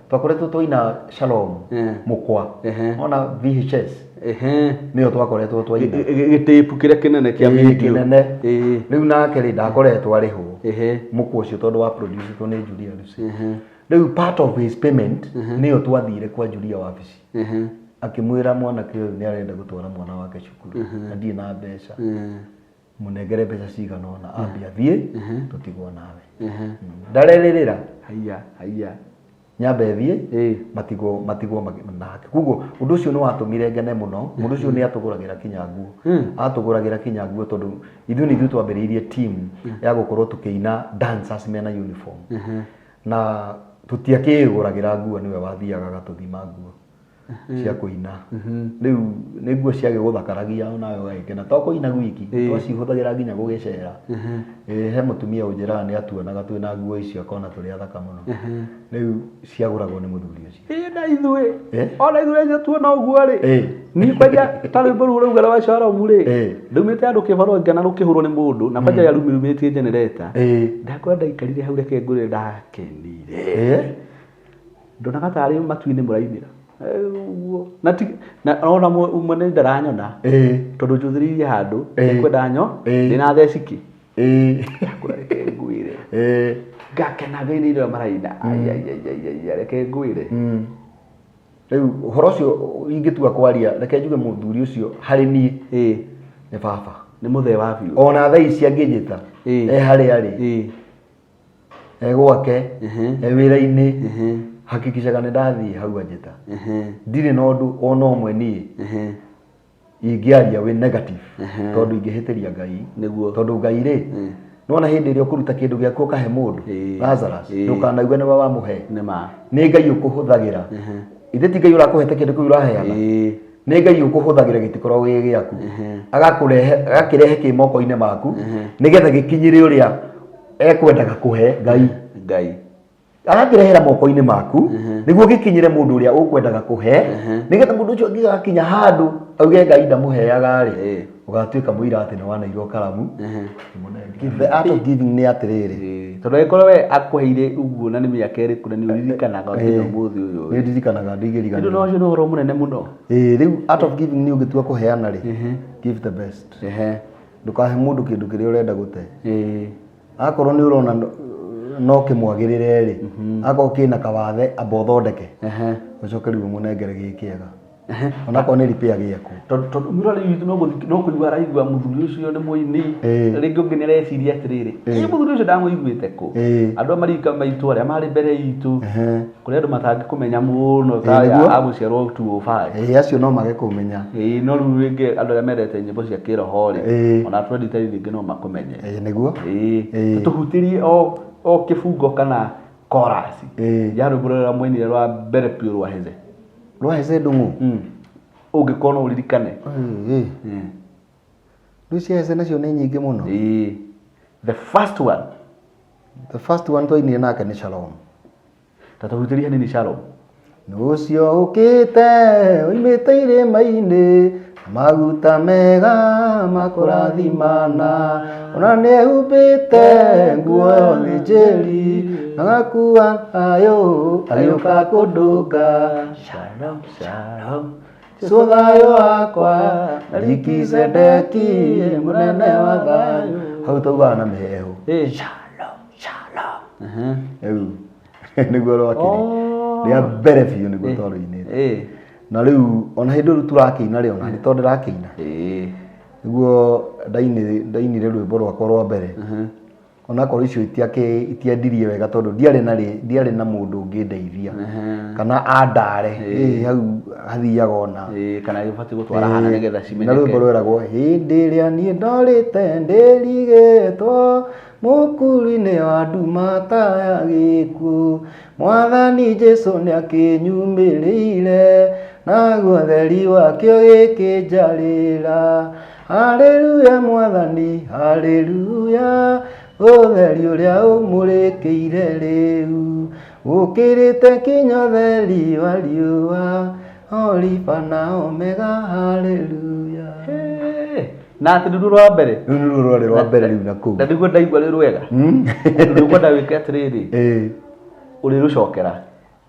twakoretwo twaina Shalom Mũkwa. Ona VHS. Nĩyo twakoretwo twaina. Gĩtĩpu kĩrĩa kĩnene kĩa video. Kĩnene. Rĩu nake rĩ ndakoretwo arĩhwo. Mũkwa ũcio tondũ wa produce two nĩ Julia Lucy. Rĩu part of his payment nĩyo twathire kwa Julia wabici. Akĩmwĩra mwanake ũyũ nĩ arenda gũtwara mwana wake cukuru na ndirĩ na mbeca. Mũnengere mbeca cigana ũna ambe athiĩ tũtigwo nawe. Ndarerĩrĩra. Haya haya. Nyambe thiĩ matigwo nake. Koguo ũndũ ũcio nĩ watũmire ngene mũno. Mũndũ ũcio nĩ atũgũragĩra kinya nguo. Atũgũragĩra kinya nguo tondũ ithuĩ nĩ ithuĩ twambĩrĩirie team ya gũkorwo tũkĩina dancers mena uniform. Na tũtiakĩgũragĩra nguo, nĩwe wathiaga agatũthima nguo cia kũina. Rĩu nĩ nguo ciagĩgũthakaragia onawe ũgagĩkena. To kũina gwiki, twacihũthagĩra nginya gũgĩcera. He mũtumia ũnjĩraga nĩ atuonaga twĩna nguo icio akona tũrĩ athaka mũno. Rĩu ciagũragwo nĩ mũthuri ũcio. Na ithuĩ. Ona ithuĩ rĩu tuona ũguo rĩ. Niĩ kwanja ta rwĩmbo rũu rũuga rwa Shalom rĩ. Ndaumĩte handũ kĩbarũa ngĩona rũkĩhũrwo nĩ mũndũ na kwanja yarumĩrumĩtie generator. Ndakora ndaikarire hau reke ngwĩre ndakenire. Ndonaga tarĩ matu-inĩ mũrainĩra. Ũguo. Na ti na ona mwene ndaranyona. Tondũ njũthĩrĩirie handũ nĩkwenda nyo ndĩna theciki. Ndakora reke ngwĩre. Ngakena thĩinĩ ĩrĩa maraina. Ai ai ai ai ai reke ngwĩre. Rĩu ũhoro ũcio ingĩtua kwaria reke njuge mũthuri ũcio harĩ niĩ nĩ baba. Nĩ mũthee wa biũ. Ona thaa ici angĩnjĩta e harĩa arĩ. E gwake, e wĩra-inĩ, hakikishaga nĩ ndathiĩ hau anjĩta. Ndirĩ na ũndũ ona ũmwe niĩ ingĩaria wĩ negative tondũ ingĩhĩtĩria Ngai. Nĩguo. Tondũ Ngai rĩ, nĩwona hĩndĩ ĩrĩa ũkũruta kĩndũ gĩaku ũkahe mũndũ, Lazarus, ndũkanaigue nĩwe wamũhe. Nĩ Ngai ũkũhũthagĩra. Ithe ti Ngai ũrakũhete kĩndũ kĩu ũraheana. Nĩ Ngai ũkũhũthagĩra gĩtikoragwo gĩ gĩaku. Agakũrehe, agakĩrehe kĩ moko-inĩ maku nĩgetha gĩkinyĩre ũrĩa ekwendaga kũhe Ngai. Ngai. Agakĩrehera moko-inĩ maku nĩguo gĩkinyĩre mũndũ ũrĩa ũkwendaga kũhe, nĩgetha mũndũ ũcio angĩgakinya handũ auge Ngai ndamũheaga rĩ, ũgatuĩka mũira atĩ nĩ waneirwo karamu. The art of giving nĩ atĩrĩrĩ. Tondũ angĩkorwo we akũheire ũguo na nĩ mĩaka ĩrĩkũ na nĩ ũririkanaga nginya ũmũthĩ ũyũ. Nĩ ndirikanaga, ndingĩriganĩrwo. Rĩu ũcio nĩ ũhoro mũnene mũno. Rĩu art of giving nĩ ũngĩtua kũheana rĩ, give the best. Ndũkahe mũndũ kĩndũ kĩrĩa ũrenda gũte. Akorwo nĩ ũrona no kĩmwagĩrĩre rĩ, akorwo kĩna kawathe amba ũthondeke. Ũcoke rĩu ũmũnengere gĩ kĩega. Onakorwo nĩ repair gĩakwo. Tondũ mũrori witũ no kũigua araigua mũthuri ũcio nĩ mũini. Rĩngĩ ũngĩ nĩ areciria atĩrĩrĩ, ĩ mũthuri ũcio ndamũiguĩte kũ? Andũ a marika maitũ arĩa marĩ mbere itũ, kũrĩ andũ matangĩkũmenya mũno ta aya a gũciarwo 205. Acio no mage kũmenya. No rĩu rĩngĩ andũ arĩa mendete nyĩmbo cia kĩroho rĩ, ona 2010 rĩngĩ no makũmenye. Nĩguo. Tũhutirie o kĩbungo kana chorus ya rwĩmbo rũrĩa mwainire rwa mbere biũ rwa Heze. Rwa Heze Ndung'u? Ũngĩkorwo no ũririkane. Rĩu cia Heze nacio nĩ nyingĩ mũno. The first one. The first one twainire nake nĩ Shalom. Ta tũhutĩrie hanini Shalom. Ũcio ũkĩte oimĩte irĩma-inĩ, maguta mega makũrathimana, ona nĩehumbĩte nguo ya ũthĩnjĩri, agakua thayũ agĩũka kũndũnga. Shalom, shalom. Jesũ thayũ wakwa, Melkizedeki mũnene wa thayũ. Hau taugaga na mĩheehũ. Shalom, shalom. Rĩu nĩguo rwakĩrĩ. Rĩa mbere biũ nĩguo twarũinĩte. Na rĩu ona hĩndĩ ĩyo tũrakĩina rĩ, ona nĩ tondũ ndĩrakĩina. Nĩguo ndainire rwĩmbo rwakwa rwa mbere. Onakorwo icio itiendirie wega tondũ ndiarĩ na ndiarĩ na mũndũ ũngĩndeithia kana andare. Ĩ hau hathiaga ona. Kana ũbatiĩ gũtwara hana nĩgetha Na cimenyeke. rwĩmbo rweragwo hĩndĩ ĩrĩa niĩ ndorĩte ndĩrigĩtwo mũkuru-inĩ wa nduma ta ya gĩkuũ, Mwathani Jesũ nĩakĩnyumĩrĩire, naguo ũtheri wake ũgĩkĩnjarĩra. Haleluya Mwathani, haleluya, ũtheri ũrĩa ũmũrĩkĩire rĩu, ũkĩrĩte kinya ũtheri wa riũa, Alifa na Omega, haleluya. Na atĩ nĩruo rwa mbere. Rĩu nĩruo rwarĩ rwa mbere rĩu na kũu. Na nĩguo ndaigua rwĩ rwega. Tondũ ngwenda wĩke atĩrĩrĩ, ũrĩrũcokera.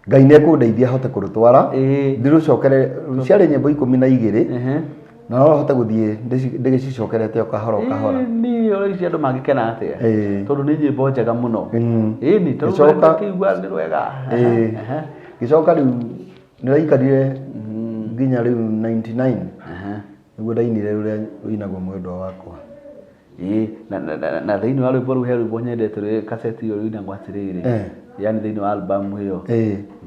Ngai nĩ ekũndeithia hote kũrũtwara. Ndĩrũcokere, ciarĩ nyĩmbo 12. Na no hote gũthiĩ ndĩgĩcicokerete o kahora o kahora. Ĩni, ũraici andũ mangĩkena atĩa? Tondũ nĩ nyĩmbo njega mũno. Ĩni, tondũ ngĩigua nĩ rwega. Ngĩcoka rĩu nĩraikarire nginya rĩu 99. Nĩguo ndainire rũrĩa rũinagwo mwendwa wakwa. Na thĩinĩ wa rwĩmbo rũu he rwĩmbo nyendete rwĩ kaseti ĩyo rũinagwo atĩrĩrĩ. Yani thĩinĩ wa albamu ĩyo.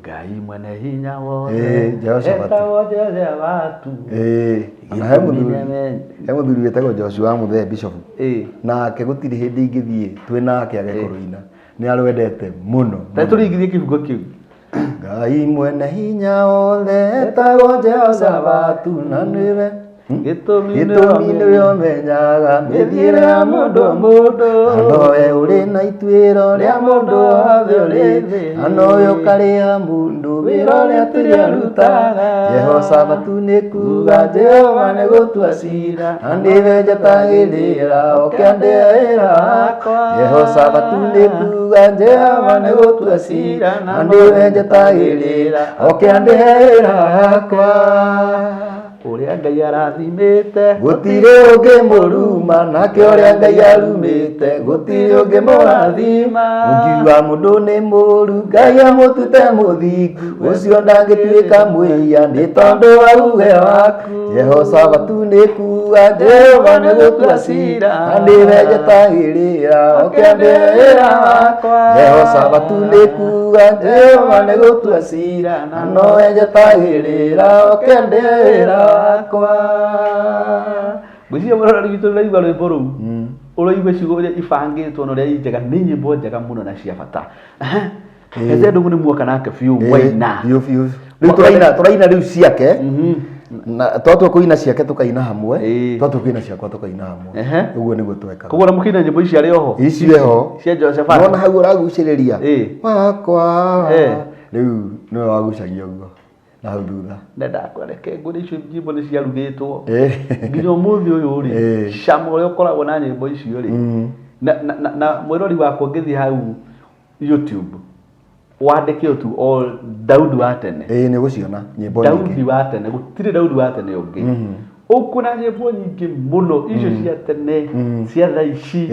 Ngai mwene hinya wothe. Jehoshaphat. Etagwo Jehoshaphat. Na he mũthuri wĩtagwo Joshua Mũthee Bishop. Nake gũtirĩ hĩndĩ ingĩthiĩ twĩ nake age kũrũina. Nĩ arwendete mũno. Ta tũringithie kĩbungo kĩu. Ngai mwene hinya wothe etagwo Jehoshaphat na nĩwe Gĩtũmi nĩwe ũmenyaga mĩthiĩre ya mũndũ mũndũ, na nowe ũrĩ na ituĩro rĩa mũndũ wothe ũrĩ thĩ, na nowe ũkarĩha mũndũ wĩra ũrĩa tũrĩ arutaga. Jehoshaphat nĩ kuga Jehova nĩ gũtua cira, na nĩwe njetagĩrĩra oke andĩhe wĩra wakwa. Jehoshaphat nĩ kuga Jehova nĩ gũtua cira, na nĩwe njetagĩrĩra oke andĩhe wĩra wakwa. Ũrĩa Ngai arathimĩte gũtirĩ ũngĩ mũruma, nake ũrĩa Ngai arumĩte gũtirĩ ũngĩ mũrathima. Ũngiuga mũndũ nĩ mũru, Ngai amũtute mũthingu, ũcio ndangĩtuĩka mwĩhia nĩ tondũ wa uge waku. Jehoshaphat nĩ kuga Jehova nĩ gũtua cira, na nĩwe njetagĩrĩra oke andĩhe wĩra wakwa. Jehoshaphat nĩ kuga Jehova nĩ gũtua cira, na nowe njetagĩrĩra oke andĩhe wĩra wakwa. Ngwĩciria mũroreri witũ ũraigua rwĩmbo rũu, ũraigua ciugo ũrĩa ibangĩtwo na ũrĩa i njega, nĩ nyĩmbo njega mũno na cia bata. Heze ndũng'ũ nĩ muoka nake biũ mwaina. Biũ biũ. Rĩu tũraina rĩu ciake, na twatua kũina ciake tũkaina hamwe, twatua kũina ciakwa tũkaina hamwe. Ũguo nĩguo twekaga. Koguo na mũkĩina nyĩmbo ici arĩ oho? Ici eho. Cia Jehoshaphat. Nona hau ũragucĩrĩria. Wakwa. Rĩu nĩwe wagucagia ũguo na hau thutha. Na ndakwereke ngwĩre icio nyĩmbo nĩ ciarugĩtwo. Nginya ũmũthĩ ũyũ rĩ, cama ũrĩa ũkoragwo na nyĩmbo icio rĩ, na mwĩrori wakwa ũngĩthiĩ hau YouTube wandĩke tu o Daudi wa tene. Nĩ ũgũciona nyĩmbo nyingĩ. Daudi wa tene, gũtirĩ Daudi wa tene ũngĩ. Ũkuona nyĩmbo nyingĩ mũno icio cia tene, cia thaa ici.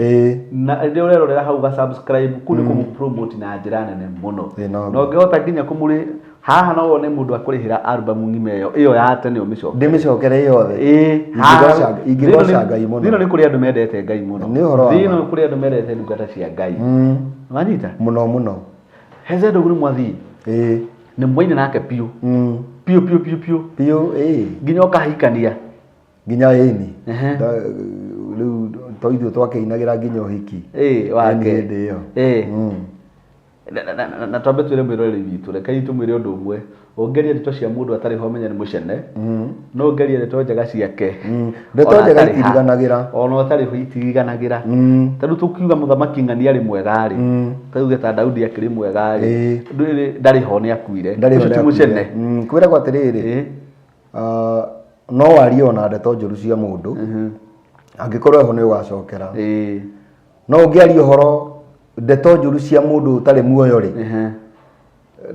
Na rĩrĩa ũrerorera hau ga subscribe, kũu nĩ kũmũ promote na njĩra nene mũno. Na ũngĩhota nginya kũmũrĩ haha no wone mũndũ akũrĩhĩra album ng'ima ĩyo ya tene ũmĩcokere. Ndĩmĩcokere yothe. Ingĩgoca Ngai mũno. Thĩno nĩ kũrĩ andũ mendete Ngai mũno. Nĩ ũhoro wa ma. Thĩno nĩ kũrĩ andũ mendete ndungata cia Ngai. Wanyita? Mũno mũno. Heze Ndũng'ũ nĩ mwathiĩ. Nĩ mwaina nake biũ. Biũ biũ biũ biũ. Biũ. Nginya ũkahikania. Nginya ĩni. Rĩu to ithuĩ twakĩinagĩra nginya ũhiki. Wake. Hĩndĩ ĩyo. Na twambe twĩre mwĩroreri witũ, rekei tũmwĩre ũndũ ũmwe. Ũngeria ndeto cia mũndũ atarĩ ho menya nĩ mũcene. No ũngerie ndeto njega ciake. Ndeto njega itiriganagĩra. Ona ũtarĩ ho itiriganagĩra. Ta rĩu tũkiuga mũthamaki ng'ani arĩ mwega rĩ. Tuge ta Daudi akĩrĩ mwega rĩ. Ndarĩ ho nĩ akuire. Ũcio ti mũcene. Kwĩragwo atĩrĩrĩ, no warie ona ndeto njũru cia mũndũ, angĩkorwo eho nĩ ũgacokera. No ũngĩaria ũhoro ndeto njũru cia mũndũ ũtarĩ muoyo rĩ,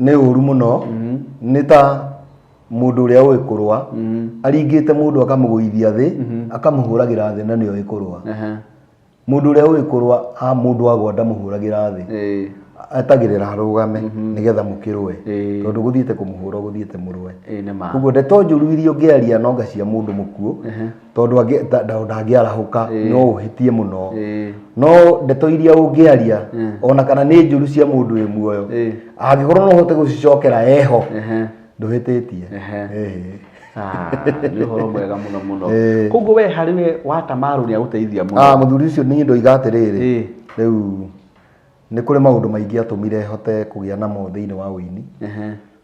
nĩ ũru mũno. Nĩ ta mũndũ ũrĩa ũĩ kũrũa, aringĩte mũndũ akamũgũithia thĩ, akamũhũragĩra thĩ na nĩ oĩ kũrũa. Mũndũ ũrĩa ũĩ kũrũa, mũndũ agwa ndamũhũragĩra thĩ. Etagĩrĩra arũgame nĩgetha mũkĩrũe, tondũ gũthiĩte kũmũhũra, gũthiĩte mũrũe. Ĩĩ nĩ ma. Koguo ndeto njũru iria ũngĩaria nonga cia mũndũ mũkuũ, tondũ ndangĩarahũka, no ũhĩtie mũno. No ndeto iria ũngĩaria ona kana nĩ njũru cia mũndũ wĩ muoyo, angĩkorwo no ũhote gũcicokera eho, ndũhĩtĩtie. Ah, nĩ ũhoro mwega mũno mũno. Koguo we harĩ we watamaru nĩ agũteithia mũno. Ah, mũthuri ũcio niĩ ndoiga atĩrĩrĩ, rĩu nĩ kũrĩ maũndũ maingĩ atũmire hote kũgĩa namo thĩinĩ wa ũini,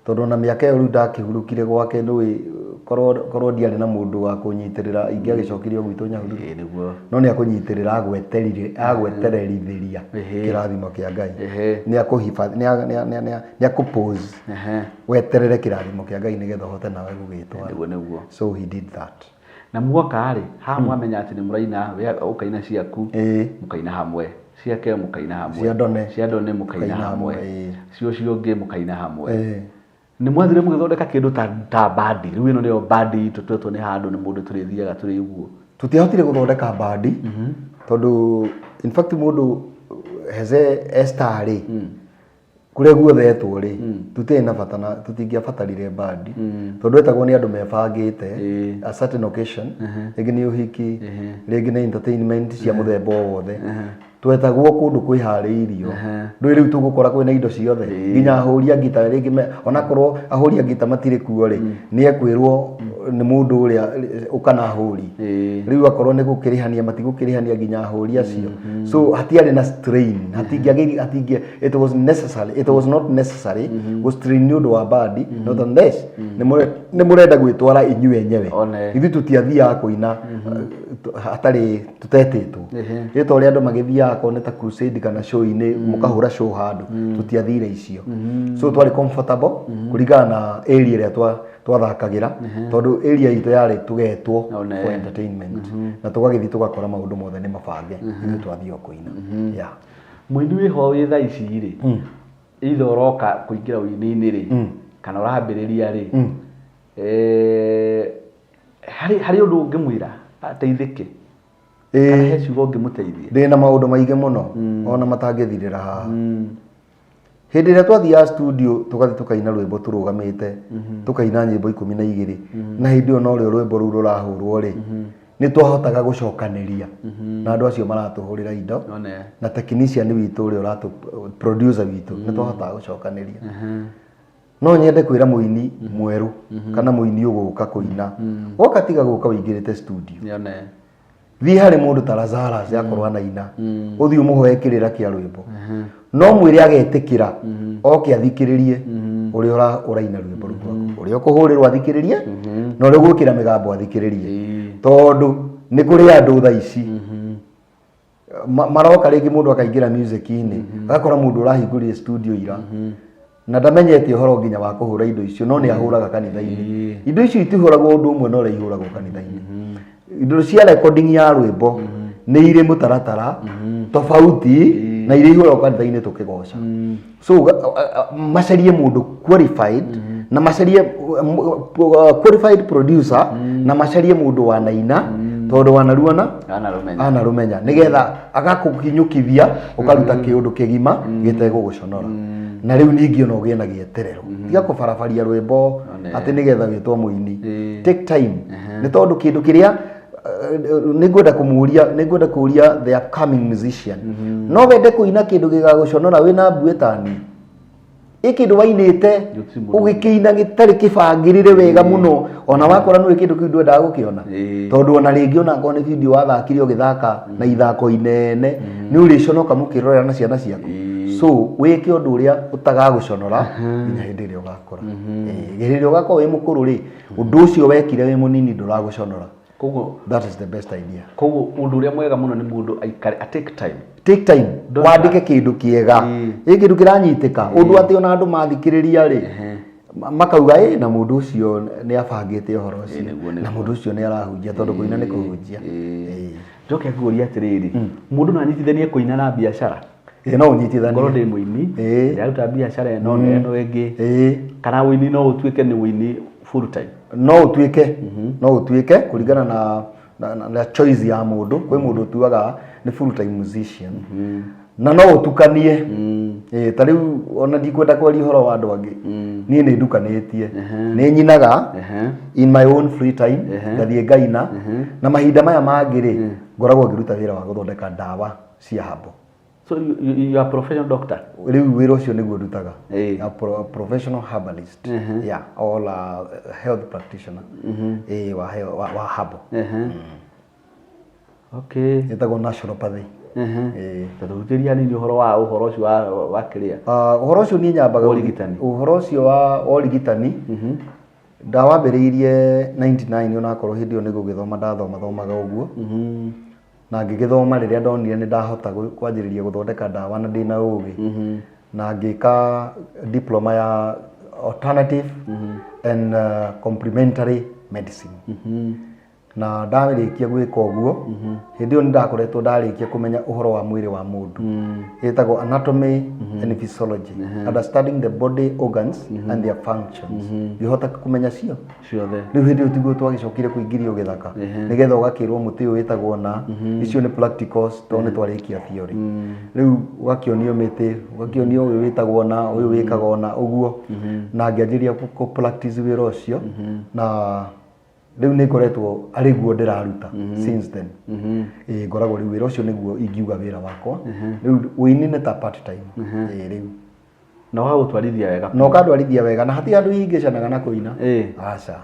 tondũ ona mĩaka ĩyo rĩu ndakĩhurũkire gwake, ndũĩ korwo ndiarĩ na mũndũ wa kũnyitĩrĩra ingĩagĩcokire o gwitũ Nyahururu. Ĩĩ nĩguo. No nĩ akũnyitĩrĩra agwetererithĩria kĩrathimo kĩa Ngai. Nĩ akũhiba nĩ akũ-pause weterere kĩrathimo kĩa Ngai nĩgetha ũhote nawe gũgĩtwara. Nĩguo nĩguo. So he did that. Na muoka rĩ, haha mwamenya atĩ nĩ mũraina, we ũkaina ciaku, mũkaina hamwe, ciake mũkaina hamwe, Cia Ndone. Cia Ndone mũkaina Mũkaina hamwe, hamwe, ĩĩ. Cia ũcio ũngĩ mũkaina hamwe. Nĩ mwathire mũgĩthondeka kĩndũ ta bandi, rĩu ĩno nĩyo bandi itũ twetwo nĩ handũ nĩ mũndũ tũrĩthiaga tũrĩ ũguo. Tũtiahotire gũthondeka bandi, tondũ in fact mũndũ heze Esther rĩ, kũrĩa guothe etwo rĩ, tũtiarĩ na bata na tũtingĩabatarire bandi, tondũ etagwo nĩ andũ mebangĩte a certain occasion, rĩngĩ nĩ ũhiki, rĩngĩ nĩ entertainment cia mũthemba o wothe. Twetagwo kũndũ kwĩharĩirio, ndũĩ rĩu tũgũkora kwĩna indo ciothe, nginya ahũri a ngita rĩngĩ onakorwo ahũri a ngita matirĩ kuo rĩ, nĩ ekwĩrwo nĩ mũndũ ũrĩa ũkana ahũri. Rĩu akorwo nĩ gũkĩrĩhania matigũkĩrĩhania nginya ahũri acio. So hatiarĩ na strain, hatingĩagĩri, hatingĩ, it was necessary, it was not necessary gũ strain nĩ ũndũ wa bandi, not unless nĩ mũrenda gwĩtwara inyuĩ enyewe. Ithuĩ tũtiathiaga kũina hatarĩ tũtetĩtwo. Ĩ ta ũrĩa andũ magĩthiaga akorwo nĩ ta crusade kana show-inĩ, mũkahũra show handũ, tũtiathire icio. So twarĩ comfortable kũringana na area ĩrĩa twathakagĩra, tondũ area itũ yarĩ tũgetwo for entertainment, na tũgagĩthiĩ tũgakora maũndũ mothe nĩ mabange, ithuĩ twathiĩ o kũina. Yeah. Mũini wĩho wĩ thaa ici rĩ, either ũroka kũingĩra ũini-inĩ rĩ, kana ũrambĩrĩria rĩ, harĩ ũndũ ũngĩmwĩra ateithĩke? Kana he ciugo ũngĩmũteithia? Ndĩna maũndũ maingĩ mũno, ona matangĩthirĩra haha. Hĩndĩ ĩrĩa twathiaga studio tũgathiĩ tũkaina rwĩmbo tũrũgamĩte, tũkaina nyĩmbo 12, na hĩndĩ ĩyo norĩo rwĩmbo rũu rũrahũrwo rĩ, nĩ twahotaga gũcokanĩria na andũ acio maratũhũrĩra indo, na technician witũ ũrĩa ũratũ producer witũ, nĩ twahotaga gũcokanĩria. No nyende kwĩra mũini mwerũ kana mũini ũgũka kũina, woka tiga gũka ũingĩrĩte studio. Thiĩ harĩ mũndũ ta Lazarus akorwo anaina, ũthiĩ ũmũhoe kĩrĩra kĩa rwĩmbo, no mwĩre agetĩkĩra oke athikĩrĩrie ũrĩa ũraina rwĩmbo rũu rwaku, ũrĩa ũkũhũrĩrwo athikĩrĩrie, na ũrĩa ũgwĩkĩra mĩgambo athikĩrĩrie, tondũ nĩ kũrĩ andũ thaa ici maroka rĩngĩ mũndũ akaingĩra music-inĩ, agakora mũndũ ũrahingũrire studio ira na ndamenyete ũhoro nginya wa kũhũra indo icio, no nĩ ahũraga kanitha-inĩ. Indo icio itihũragwo ũndũ ũmwe na ũrĩa ihũragwo kanitha-inĩ. Indo cia recording ya rwĩmbo nĩ irĩ mũtaratara tofauti na iria ihũragwo kanitha-inĩ tũkĩgoca. So macarie mũndũ qualified, na macarie qualified producer, na macarie mũndũ wanaina, tondũ wanaruona Anarũmenya. Anarũmenya, nĩgetha agakũkinyũkithia ũkaruta kĩũndũ kĩgima gĩtegũgũconora. Na rĩu ningĩ ona ũgĩe na gĩeterero, tiga kũbarabaria rwĩmbo atĩ nĩgetha wĩtwo mũini. Take time, nĩ tondũ kĩndũ kĩrĩa nĩngwenda kũmũria, nĩngwenda kũria the upcoming musician, no wende kũina kĩndũ gĩgagũconora wĩna mbuĩ tani ĩ kĩndũ wainĩte Gũtirĩ mũndũ ũgĩkĩina gĩtarĩ kĩbangĩrĩre wega mũno, ona wakora nĩwe kĩndũ kĩu ndwendaga gũkĩona, tondũ ona rĩngĩ ona akorwo nĩ video wathakire ũgĩthaka na ithako inene, nĩ ũrĩconoka mũkĩrorera na ciana ciaku. So wĩke ũndũ ũrĩa ũtagagũconora nginya hĩndĩ ĩrĩa ũgakũra. Hĩndĩ ĩrĩa ũgakorwo wĩ mũkũrũ rĩ, ũndũ ũcio wekire wĩ mũnini ndũragũconora. Koguo that is the best idea. Koguo ũndũ ũrĩa mwega mũno nĩ mũndũ aikare, a take time. Take time, Don't wandĩke kĩndũ kĩega, ĩ kĩndũ kĩranyitĩka, ũndũ atĩ ona andũ mathikĩrĩria rĩ, makauga ĩ na mũndũ ũcio nĩ abangĩte ũhoro ũcio, Nĩguo, na mũndũ ũcio nĩ arahunjia, tondũ kũina nĩ kũhunjia. Njoke ngũrie atĩrĩrĩ, mũndũ no anyitithanie kũina na biacara? Ĩĩ, no ũnyitithanie. Ngorwo ndĩ mũini, ndĩraruta biacara ĩno na ĩno ĩngĩ, kana ũini no ũtuĩke nĩ ũini full time? No ũtuĩke, no ũtuĩke kũringana na choice ya mũndũ. Kwĩ mũndũ ũtuaga nĩ full time musician. Na no ũtukanie. Ĩĩ, ta rĩu ona ndikwenda kwaria ũhoro wa andũ angĩ, niĩ nĩ ndukanĩtie, nĩ nyinaga in my own free time, ngathiĩ ngaina, na mahinda maya mangĩ rĩ, ngoragwo ngĩruta wĩra wa gũthondeka ndawa cia herbal. So you are a professional doctor? Rĩu wĩra ũcio nĩguo ndutaga. A professional herbalist, yeah, all health practitioner, ĩĩ, wa herbal. Ĩtagwo naturopathy. Ĩĩ. Ta tũhutĩrie hanini ũhoro wa ũhoro ũcio wa kĩrĩa. Ah, ũhoro ũcio niĩ nyambaga Wa ũrigitani. Ũhoro ũcio wa ũrigitani ndawambĩrĩirie 99, onakorwo hĩndĩ ĩyo nĩ gũgĩthoma ndathoma thomaga ũguo, na ngĩgĩthoma rĩrĩa ndonire nĩ ndahota kwanjĩrĩria gũthondeka ndawa na ndĩna ũgĩ, na ngĩka diploma ya alternative and complementary medicine. Na ndarĩkia gwĩka ũguo, hĩndĩ ĩyo nĩ ndakoretwo ndarĩkia kũmenya ũhoro wa mwĩrĩ wa mũndũ, ĩtagwo anatomy and physiology, understanding the body organs and their functions, ngĩhota kũmenya cio ciothe. Rĩu hĩndĩ ĩyo tiguo twagĩcokire kũingĩrio gĩthaka nĩgetha ũgakĩrwo mũtĩ ũyũ wĩtagwo na icio nĩ practicals, tondũ nĩ twarĩkia theory. Rĩu ũgakĩonio mĩtĩ, ũgakĩonio ũyũ wĩtagwo na ũyũ wĩkaga na ũguo, na ngĩanjĩrĩria kũ practice wĩra ũcio, na rĩu nĩ ngoretwo arĩ guo ndĩraruta since then. Ĩĩ, ngoragwo rĩu wĩra ũcio nĩguo ingiuga wĩra wakwa. Rĩu ũini nĩ ta part time. Ĩĩ, rĩu Na ũgagũtwarithia wega. Na ũkandwarithia wega, na hatirĩ andũ ingĩcanaga na kũina. Aca,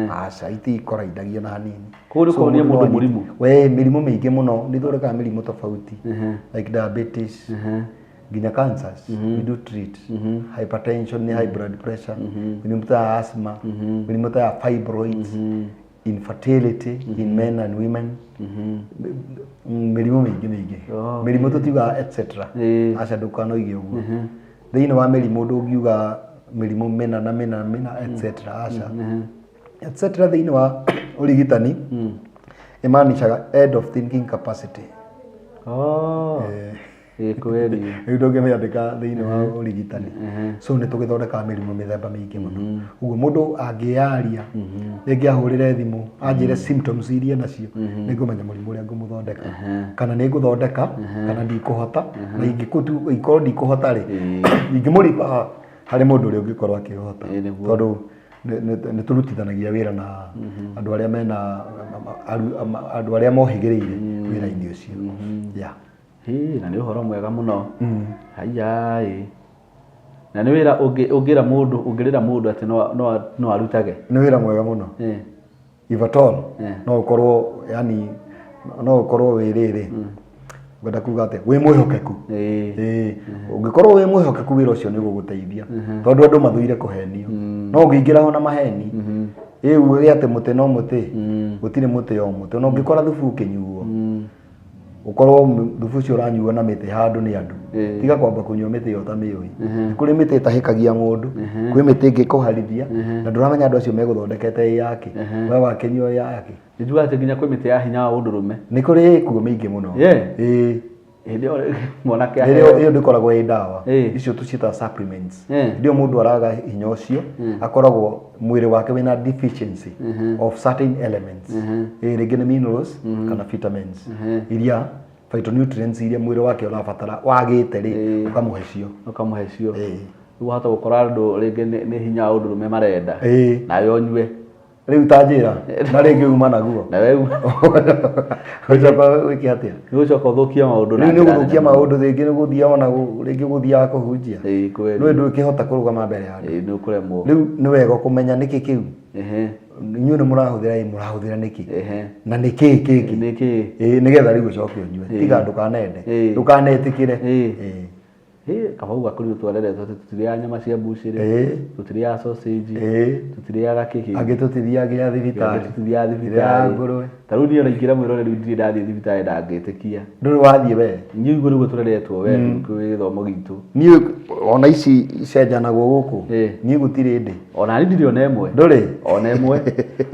aca, itikoraindagia na hanini. Koguo nĩ So, ũkũhonia mũndũ mũndũ no anyite. mũrimũ? We, mĩrimũ mĩingĩ mũno, nĩ thondekaga mĩrimũ tofauti, like diabetes, nginya cancers we do treat, hypertension nĩ high blood pressure, mĩrimũ ta ya asthma, mĩrimũ ta ya fibroids, infertility in men and women, mĩrimũ mĩingĩ mĩingĩ. Mĩrimũ tũtiugaga etc. Aca, ndũkanoige ũguo. Thĩinĩ wa mĩrimũ ndũngiuga mĩrimũ mĩna na mĩna mĩna etc. Aca, etc thĩinĩ wa ũrigitani ĩmaanishaga end of thinking capacity. Oh. Ĩĩ, kweli. Rĩu ndũngĩmĩandĩka thĩinĩ wa ũrigitani. So nĩ tũgĩthondekaga mĩrimũ mĩthemba mĩingĩ mũno. Ũguo mũndũ angĩyaria, rĩngĩ ahũrĩre thimũ anjĩre symptoms iria nacio, nĩ ngũmenya mũrimũ ũrĩa ngũmũthondeka, kana nĩ ngũthondeka kana ndikũhota, na ingĩkorwo ndikũhota rĩ, ingĩmũriba harĩ mũndũ ũrĩa ũngĩkorwo akĩhota. Ĩĩ, nĩguo. Tondũ nĩ tũrutithanagia wĩra na andũ arĩa mena andũ arĩa mohĩgĩrĩire wĩra-inĩ ũcio, yeah. Hĩ, na nĩ ũhoro mwega mũno. Haiya ĩ. Na nĩ wĩra ũngĩra mũndũ, ũngĩrĩra mũndũ atĩ no arutage. Nĩ wĩra mwega mũno. If at all no ũkorwo, yani no ũkorwo wĩ rĩrĩ, ngwenda kuga atĩ wĩ mwĩhokeku. Ĩĩ, ũngĩkorwo wĩ mwĩhokeku, wĩra ũcio nĩ ũgũgũteithia, tondũ andũ mathũire kũhenio. No ũngĩingĩra ho na maheni, ĩ uge atĩ mũtĩ no mũtĩ, gũtirĩ mũtĩ o mũtĩ. Ona ũngĩkora thubu ũkĩnyuo, ũkorwo thubu ũcio ũranyuo na mĩtĩ handũ nĩ andũ, tiga kwamba kũnyua mĩtĩ ĩyo ũtamĩũĩ. Nĩ kũrĩ mĩtĩ ĩtahĩkagia mũndũ, kwĩ mĩtĩ ĩngĩ ĩkũharithia, na ndũramenya andũ acio megũthondekete ĩ yake, we wakĩnyua ĩ yake. Nĩ njugaga atĩ nginya kwĩ mĩtĩ ya hinya wa ũndũrũme. Nĩ kũrĩ ĩkuo mĩingĩ mũno. Ĩĩ. Hĩndĩ ĩyo mwanake ĩyo aheo. Ĩyo ndĩkoragwo ĩ ndawa. Icio tũciĩtaga supplements. Hĩndĩ ĩyo mũndũ araga hinya ũcio, akoragwo mwĩrĩ wake wĩna deficiency of certain elements. Ĩĩ, rĩngĩ nĩ minerals kana vitamins iria phytonutrients iria mwĩrĩ wake ũrabatara wagĩte rĩ, ũkamũhe cio. Ũkamũhe cio. Rĩu wahota gũkora andũ rĩngĩ nĩ hinya wa ũndũrũme marenda. Nawe ũnyue. Rĩu ta njĩra na rĩngĩ uma naguo. Na we ũcoka wĩke atĩa? Nĩ ũcoka ũthũkie maũndũ na Rĩu nĩ njĩra ũgũthũkia nene. Maũndũ, rĩngĩ nĩ gũthiĩ ona rĩngĩ gũthiaga kũhunjia. Ĩĩ, kweli. Nĩ ndũkĩhota kũrũgama mbere ya andũ. Ĩĩ, nĩ ũkũremwo. Rĩu nĩ wega kũmenya nĩkĩ kĩu inyuĩ nĩ mũrahũthĩra. Ĩ mũrahũthĩra nĩkĩ na nĩkĩ kĩngĩ? Nĩkĩ? Ĩĩ, nĩgetha rĩu ũcoke ũnyue. Tiga ndũkanende, ndũkanetĩkĩre. Ĩĩ. Hĩ, kaba uga kũrĩ twareretwo atĩ tũtirĩaga nyama cia mbucĩrĩ, tũtirĩaga sausage, tũtirĩaga kĩkĩ. Angĩ tũtithiaga nginya thibitarĩ. Tũtithiaga Tũtirĩaga thibitarĩ. Ngũrwe. Ta rĩu niĩ ona ingĩra mwĩroreri ndirĩ ndathiĩ thibitarĩ, ndangĩtĩkia. Ndũrĩ wathiĩ we? Niĩ ũguo nĩguo tũreretwo we kwĩ gĩthomo gitũ. Niĩ ona ici icenjanagwo gũkũ, niĩ gũtirĩ ndĩ. Ona niĩ ndirĩ ona ĩmwe. Ndũrĩ? Ona ĩmwe.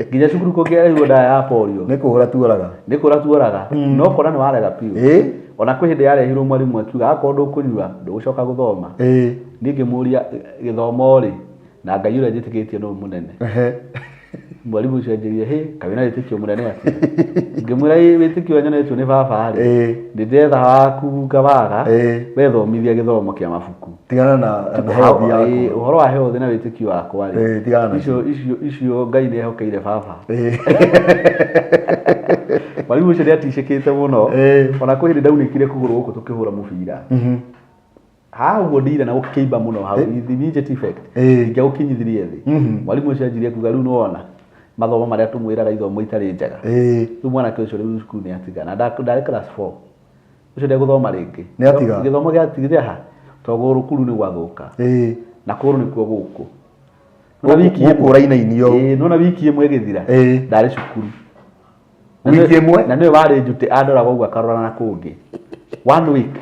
Nginya cukuru kũngĩarehirwo ndawa ya polio, nĩ kũhũra tuoraga. Nĩ kũra tuoraga, no kora nĩ warega biũ. Ona kwĩ hĩndĩ yarehirwo, mwarimũ akiuga akorwo ndũkũnyua ndũgũcoka gũthoma. Niĩ ngĩmũria, gĩthomo rĩ, na Ngai ũrĩa njĩtĩkĩtie nĩ mũnene. Mwarimu ũcio anjĩrire, hĩ, kaĩ wĩna wĩtĩkio mũnene atĩa? Ngĩmwĩra, ĩ, wĩtĩkio ũrĩa nyonetio nĩ baba rĩ, nĩ ndĩretha waku ngawaga, we thomithia gĩthomo kĩa mabuku. Tigana na na health yaku. Ĩ, ũhoro wa health na wĩtĩkio wakwa rĩ, Ĩ, tigana nacio. Icio Ngai nĩ ehokeire baba. Mwarimu ũcio nĩ aticĩkĩte mũno. Ona kwĩ hĩndĩ ndaunĩkire kũgũrũ gũkũ tũkĩhũra mũbira. Haha ũguo ndira na gũkĩimba mũno hau, the immediate effect. Ingĩagũkinyithirie thĩ. Mwarimũ ũcio anjirie kuga rĩu nĩwona mathomo marĩa tũmwĩraga ithomo itarĩ njega. Rĩu mwanake ũcio rĩu cukuru nĩ atiga na ndarĩ class 4. Ũcio ndegũthoma rĩngĩ. Nĩ atiga? Gĩthomo gĩatigire ha? Tondũ kũgũrũ kuru nĩ gwathũka. Na kũgũrũ nĩkuo gũkũ. Nona wiki Gũkũ ĩmwe. ũrainainio. Ĩĩ, nona wiki ĩmwe ĩgĩthira. Ndarĩ cukuru. Na Wiki ĩmwe? Na nĩwe warĩ njutĩ andoraga ũguo akarora na kũngĩ. One week.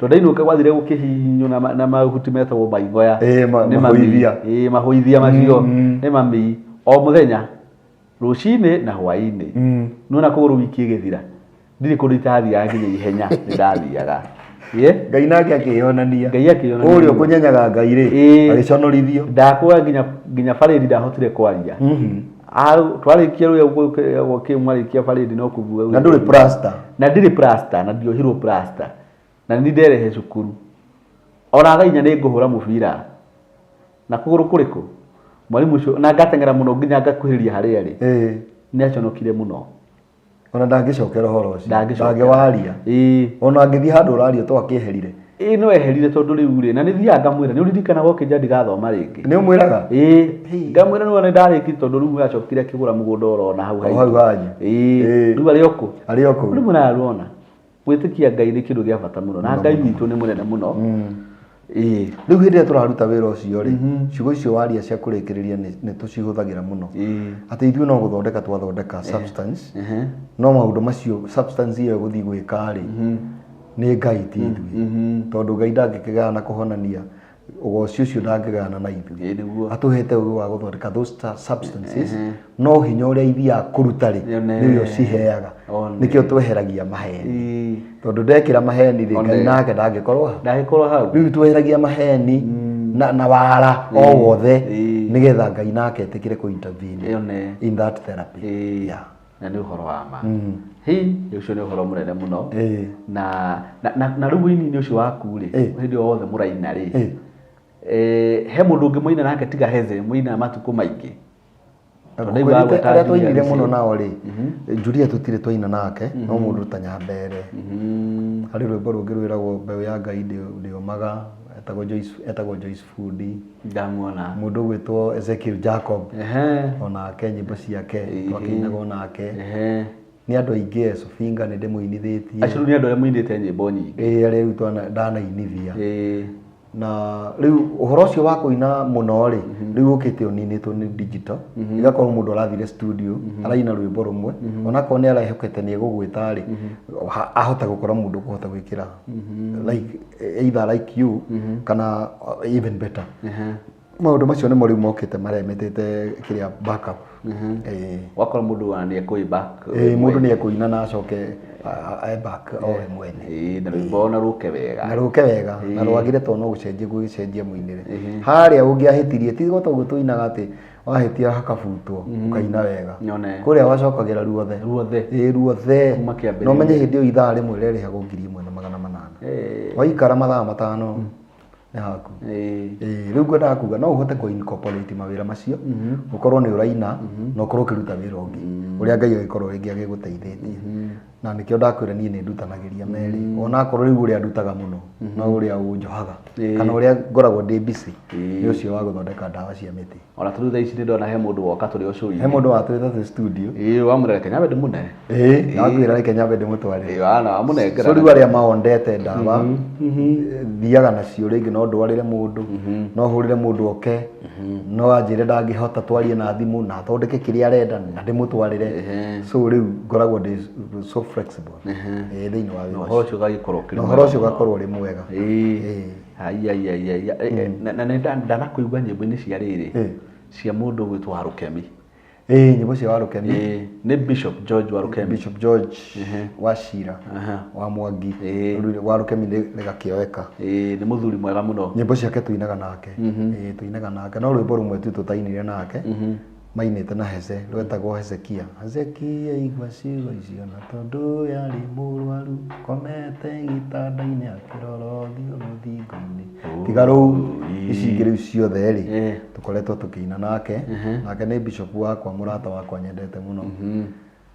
Tondũ ndainũka gwathire gũkĩhihinywo na mahuti metagwo maingoya. Ĩĩ, Nĩ mami. mahũithia. Ĩĩ, mahũithia macio. Nĩ mami. O mũthenya. Rũcinĩ na hwaĩ-inĩ. Nĩwona kũgũrũ wiki ĩgĩthira. Ndirĩ kũndũ itathiaga nginya ihenya nĩ ndathiaga. Ĩĩ. Ngai nake akĩyonania. Ngai akĩyonania. Kũrĩa ũkũnyenyaga Ngai rĩ, agĩconorithio. Ndakũa nginya barĩndi ndahotire kwaria. Twarĩkia rũrĩa kĩ mwarĩkia barĩndi no kubuga. Na ndũrĩ plaster. Na ndirĩ plaster, na ndiohirwo plaster. Na nĩ nderehe cukuru. Ona thaa inya nĩ ngũhũra mũbira. Na kũgũrũ kũrĩkũ? Mwarimũ ũcio, na ngateng'era mũno nginya ngakuhĩrĩria harĩa arĩ. Nĩ aconokire mũno. Ona ndangĩcokera ũhoro ũcio. Ndangĩcokera. Ndangĩwaria. Ona angĩthiĩ handũ ũraria to akĩeherire. Ĩĩ no eherire tondũ rĩu rĩ, na nĩ thiaga ngamwĩra, nĩ ũririkanaga ũkĩnjĩra ndigathoma rĩngĩ? Nĩ ũmwĩraga? Ĩĩ. Ngamwĩra nĩ wona ndarĩkirie tondũ rĩu acokire akĩgũra mũgũnda oro na hau O hau hanyu. Ĩĩ. Rĩu arĩ o kũ? Arĩ o kũu. Rĩu mũraruona. Gwĩtĩkia Ngai nĩ kĩndũ gĩa bata mũno na Ngai witũ nĩ mũnene mũno. Ĩĩ. Rĩu hĩndĩ ĩrĩa tũraruta wĩra ũcio rĩ, ciugo icio waria cia kũrĩkĩrĩria nĩ tũcihũthagĩra mũno. Atĩ ithuĩ no gũthondeka twathondeka substance, no maũndũ macio substance ĩyo ĩgũthiĩ gwĩka rĩ, nĩ Ngai ti ithuĩ. Tondũ Ngai ndangĩkĩgayana na kũhonania, ũgoci ũcio ndangĩgayana na ithuĩ. Ĩĩ nĩguo. Atũhete ũgĩ wa gũthondeka those substances, no hinya ũrĩa ithiaga kũruta rĩ, nĩwe ũciheaga. Nĩkĩo tweheragia maheni. Tondũ ndekĩra maheni rĩ, Ngai nake ndangĩkorwo hau. Ndangĩkorwo hau. Rĩu tweheragia maheni na wara o wothe, nĩgetha Ngai nake etĩkĩre kũ intervene in that therapy. Yeah. Na nĩ ũhoro wa ma. Hi, ũcio nĩ ũhoro mũnene mũno. Na rĩu ũini-inĩ ũcio waku rĩ, hĩndĩ ĩyo yothe mũraina rĩ, he mũndũ ũngĩ mũina nake tiga Heze, mũina matukũ maingĩ? Tondũ ndaiguaga Ngũkwĩrĩte gweta arĩa Julia twainire Lucy. mũno nao rĩ, Julia tũtirĩ twaina nake, no mũndũ ta Nyambere. Harĩ rwĩmbo rũngĩ rwĩragwo mbeũ ya Ngai ndĩũmaga, etagwo Joyce Fundi. Ndamuona. Mũndũ ũgwĩtwo Ezekiel Jacob, onake nyĩmbo ciake twakĩinaga onake. Nĩ andũ aingĩ, Esofinga nĩ ndĩmũinithĩtie. Acio rĩu nĩ andũ arĩa mũinĩte nyĩmbo nyingĩ. Ĩĩ, arĩa rĩu ndanainithia. Na rĩu ũhoro ũcio wa kũina mũno rĩ, rĩu ũkĩte ũninĩtwo nĩ digital. Ĩgakorwo mũndũ arathire studio, araina rwĩmbo rũmwe, onakorwo nĩ arehokete nĩ egũgwĩta rĩ, ahota gũkora mũndũ ũkũhota gwĩkĩra like either like you kana even better. Maũndũ macio nĩmo rĩu mokĩte maremetete kĩrĩa backup. Wakora mũndũ ona nĩ ekũĩ back. Mũndũ nĩ ekũina na acoke e back o we mwene. Na rwĩmbo ona rũke wega. Na rũke wega, na rwagĩre tondũ no gũcenjia gũgĩcenjia mũinĩre. Harĩa ũngĩahĩtirie, ti ta ũguo tũinaga atĩ wahĩtia hakabutwo, ũkaina wega. Kũrĩa wacokagĩra ruothe. Ruothe. Ĩĩ, ruothe. Kuma kĩambĩrĩria. Na ũmenye hĩndĩ ĩyo ithaa rĩmwe rĩrĩhagwo ngiri ĩmwe na magana manana. Waikara mathaa matano, nĩ haku. Ĩĩ, rĩu ngwendaga kuga no ũhote kũ incorporate mawĩra macio, ũkorwo nĩ ũraina na ũkorwo ũkĩruta wĩra ũngĩ ũrĩa Ngai agĩkorwo rĩngĩ agĩgũteithĩtie. Na nĩkĩo ndakwĩra niĩ nĩ ndutanagĩria merĩ, ona akorwo rĩu ũrĩa ndutaga mũno no ũrĩa ũnjohaga kana ũrĩa ngoragwo ndĩ busy nĩ ũcio wa gũthondeka ndawa cia mĩtĩ. Ona tũrĩ thaa ici nĩ ndona he mũndũ woka tũrĩ o show-inĩ. He mũndũ watwĩta twĩ studio. Ĩĩ, wamwĩra reke nyambe ndĩmũne. Ĩĩ, ndakwĩra reke nyambe ndĩmũtwarĩre. Ĩĩ, wana wamũnengera. So rĩu arĩa maondete ndawa, thiaga nacio rĩngĩ no ndwarĩre mũndũ, no hũrĩre mũndũ oke, no anjĩre ndangĩhota twarie na thimũ na athondeke kĩrĩa arenda na ndĩmũtwarĩre. So rĩu ngoragwo ndĩ so flexible. Ĩĩ, thĩinĩ wa wĩra Na ũhoro ũcio. ũcio ũgagĩkorwo ũkĩrĩ Na ũhoro ũcio mwega mũno. ũgakorwo ũrĩ mwega. Ĩĩ. Ai, ai, ai, ai, ai. Na nĩ ndanakũigua nyĩmbo-inĩ cia rĩrĩ, cia mũndũ ũgwĩtwo Warũkemi. Ĩĩ, nyĩmbo cia Warũkemi. Ĩĩ, nĩ Bishop George Warũkemi. Bishop George Wachira wa Mwangi. Rĩu Warũkemi rĩgakĩoeka. Ĩĩ, nĩ mũthuri mwega mũno. Nyĩmbo ciake tũinaga nake. Ĩĩ, tũinaga nake. No rwĩmbo rũmwe tu tũtainire nake. Mainĩte na Heze rwetagwo Hezekia. Hezekia igua ciugo icio na tondũ yarĩ mũrwaru komete gĩtanda-inĩ akĩrora ũthiũ rũthingo-inĩ. Tiga rũu ici ingĩ rĩu ciothe rĩ tũkoretwo tũkĩina nake. Nake nĩ bishop wakwa, mũrata wakwa nyendete mũno.